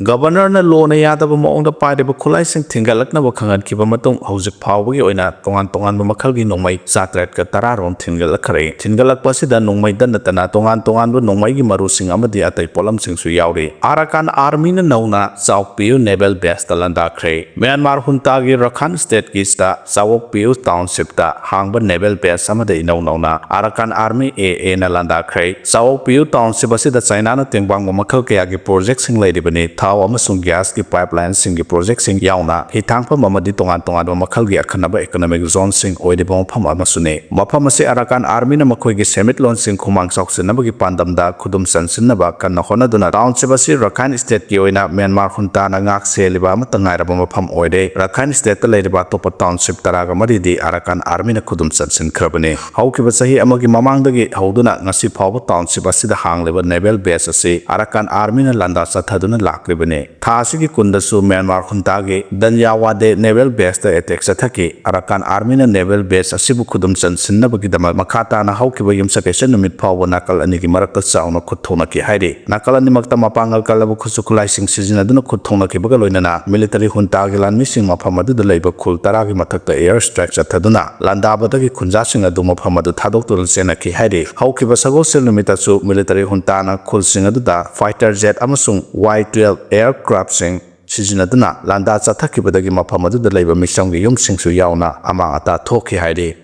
Governorꯅ ꯂꯣꯅ ꯌꯥꯗꯕ ꯃꯑꯣꯡꯗ ꯄꯥꯏꯔꯤꯕ ꯈꯨꯠꯂꯥꯏꯁꯤꯡ ꯊꯤꯟꯒꯠꯂꯛꯅꯕ ꯈꯪꯍꯟꯈꯤꯕ ꯃꯇꯨꯡ ꯍꯧꯖꯤꯛ ꯐꯥꯎꯕꯒꯤ ꯑꯣꯏꯅ ꯇꯣꯉꯥꯟ ꯇꯣꯉꯥꯟꯕ ꯃꯈꯜꯒꯤ ꯅꯣꯡꯃꯩ ꯆꯥꯇ꯭ꯔꯦꯠꯀ ꯇꯔꯥ ꯔꯣꯝ ꯊꯤꯟꯒꯠꯂꯛꯈ꯭ꯔꯦ꯫ ꯊꯤꯟꯒꯠꯂꯛꯄ ꯑꯁꯤꯗ ꯅꯣꯡꯃꯩꯗ ꯅꯠꯇꯅ ꯇꯣꯉꯥꯟ ꯇꯣꯉꯥꯟꯕ ꯅꯣꯡꯃꯩꯒꯤ ꯃꯔꯨꯁꯤꯡ ꯑꯃꯗꯤ ꯑꯇꯩ ꯄꯣꯠꯂꯝꯁꯤꯡꯁꯨ ꯌꯥꯎꯔꯤ꯫ Arakan Armyꯅ ꯅꯧꯅ ꯆꯥꯎꯄꯤꯌꯨ Naval Baseꯇ ꯂꯥꯟꯗꯥꯈ꯭ꯔꯦ꯫ ꯃ꯭ꯌꯥꯟꯃꯥꯔ ꯍꯨꯟꯇꯥꯒꯤ ꯔꯈꯥꯟ stateꯀꯤ ꯆꯥꯎꯄꯤꯌꯨ townshipꯇ ꯍꯥꯡꯕ Naval Base ꯑꯃꯗ ꯏꯅꯧ ꯅꯧꯅ Arakan Army A Aꯅ ꯂꯥꯟꯗꯥꯈ꯭ꯔꯦ꯫ ꯆꯥꯎꯄꯤꯌꯨ township ꯑꯁꯤꯗ Chinaꯅ ꯇꯦꯡꯕꯥꯡꯕ ꯃꯈꯜ ꯀꯌꯥꯒꯤ projectꯁꯤꯡ ꯂꯩꯔꯤꯕꯅꯤ꯫ ꯊꯥꯎ ꯑꯃꯁꯨꯡ gasꯀꯤ pipelineꯁꯤꯡꯒꯤ projectꯁꯤꯡ ꯌꯥꯎꯅ ꯍꯤꯊꯥꯡꯐꯝ ꯑꯃꯗꯤ ꯇꯣꯉꯥꯟ ꯇꯣꯉꯥꯟꯕ ꯃꯈꯜꯒꯤ ꯑꯈꯟꯅꯕ economic zoneꯁꯤꯡ ꯑꯣꯏꯔꯤꯕ ꯃꯐꯝ ꯑꯃꯁꯨꯅꯤ꯫ ꯃꯐꯝ ꯑꯁꯤ Arakan Armyꯅ ꯃꯈꯣꯏꯒꯤ ꯁꯦꯟꯃꯤꯠꯂꯣꯟꯁꯤꯡ ꯈꯨꯃꯥꯡ ꯆꯥꯎꯁꯤꯟꯅꯕꯒꯤ ꯄꯥꯟꯗꯝꯗ ꯈꯨꯗꯨꯝ ꯆꯟꯁꯤꯟꯅꯕ ꯀꯟꯅ ꯍꯣꯠꯅꯗꯨꯅ township ꯑꯁꯤ Rakhine Stateꯀꯤ ꯑꯣꯏꯅ Myanmar juntaꯅ ꯉꯥꯛ ꯁꯦꯜꯂꯤꯕ ꯑꯃꯠꯇ ꯉꯥꯏꯔꯕ ꯃꯐꯝ ꯑꯣꯏꯔꯦ꯫ Rakhine Stateꯇ ꯂꯩꯔꯤꯕ ꯑꯇꯣꯞꯄ township ꯇꯔꯥꯒ ꯃꯔꯤꯗꯤ Arakan Armyꯅ ꯈꯨꯗꯨꯝ ꯆꯟꯁꯤꯟꯈ꯭ꯔꯕꯅꯤ꯫ ꯍꯧꯈꯤꯕ ꯆꯍꯤ ꯑꯃꯒꯤ ꯃꯃꯥꯡꯗꯒꯤ ꯍꯧꯗꯨꯅ ꯉꯁꯤ ꯐꯥꯎꯕ township ꯑꯁꯤꯗ ꯍꯥꯡꯂꯤꯕ naval base ꯑꯁꯤ Arakan Armyꯅ ꯂꯥꯟꯗꯥ ꯆꯠꯊꯗꯨꯅ ꯂꯥꯛꯂꯤꯕꯅꯤ꯫ ꯊꯥ ꯑꯁꯤꯒꯤ ꯀꯨꯟꯗꯁꯨ Myanmar juntaꯒꯤ Danyawade naval baseꯇ attack ꯆꯠꯊꯈꯤ꯫ Arakan Armyꯅ naval base ꯑꯁꯤꯕꯨ ꯈꯨꯗꯨꯝ ꯆꯟꯁꯤꯟꯅꯕꯒꯤꯗꯃꯛ ꯃꯈꯥ ꯇꯥꯅ ꯍꯧꯈꯤꯕ ꯌꯨꯝꯁꯀꯩꯁ ꯅꯨꯃꯤꯠ ꯐꯥꯎꯕ ꯅꯥꯀꯜ ꯑꯅꯤꯒꯤ ꯃꯔꯛꯇ ꯆꯥꯎꯅ ꯈꯨꯠ ꯊꯣꯛꯅꯈꯤ ꯍꯥꯏꯔꯤ꯫ ꯅꯥꯀꯜ ꯑꯅꯤꯃꯛꯇ ꯃꯄꯥꯡꯒꯜ ꯀꯜꯂꯕ ꯈꯨꯠꯁꯨ ꯈꯨꯠꯂꯥꯏꯁꯤꯡ ꯁꯤꯖꯤꯟꯅꯗꯨꯅ ꯈꯨꯠ ꯊꯣꯛꯅꯈꯤꯕꯒ ꯂꯣꯏꯅꯅ military juntaꯒꯤ ꯂꯥꯟꯃꯤꯁꯤꯡ ꯃꯐꯝ ꯑꯗꯨꯗ ꯂꯩꯕ ꯈꯨꯜ ꯇꯔꯥꯒꯤ ꯃꯊꯛꯇ air strike ꯆꯠꯊꯗꯨꯅ ꯂꯥꯟꯗꯥꯕꯗꯒꯤ ꯈꯨꯟꯖꯥꯁꯤꯡ ꯑꯗꯨ ꯃꯐꯝ ꯑꯗꯨ ꯊꯥꯗꯣꯛꯇꯨꯅ ꯆꯦꯟꯅꯈꯤ ꯍꯥꯏꯔꯤ꯫ ꯍꯧꯈꯤꯕ ꯁꯒꯣꯜꯁꯦꯜ ꯅꯨꯃꯤꯠꯇꯁꯨ military juntaꯅ ꯈꯨꯜꯁꯤꯡ ꯑꯗꯨꯗ fighter jet ꯑꯃꯁꯨꯡ Y twelve aircraftꯁꯤꯡ ꯁꯤꯖꯤꯟꯅꯗꯨꯅ ꯂꯥꯟꯗꯥ ꯆꯠꯊꯈꯤꯕꯗꯒꯤ ꯃꯐꯝ ꯑꯗꯨꯗ ꯂꯩꯕ ꯃꯤꯆꯝꯒꯤ ꯌꯨꯝꯁꯤꯡꯁꯨ ꯌꯥꯎꯅ ꯑꯃꯥꯡ ꯑꯇꯥ ꯊꯣꯛꯈꯤ ꯍꯥꯏꯔꯤ꯫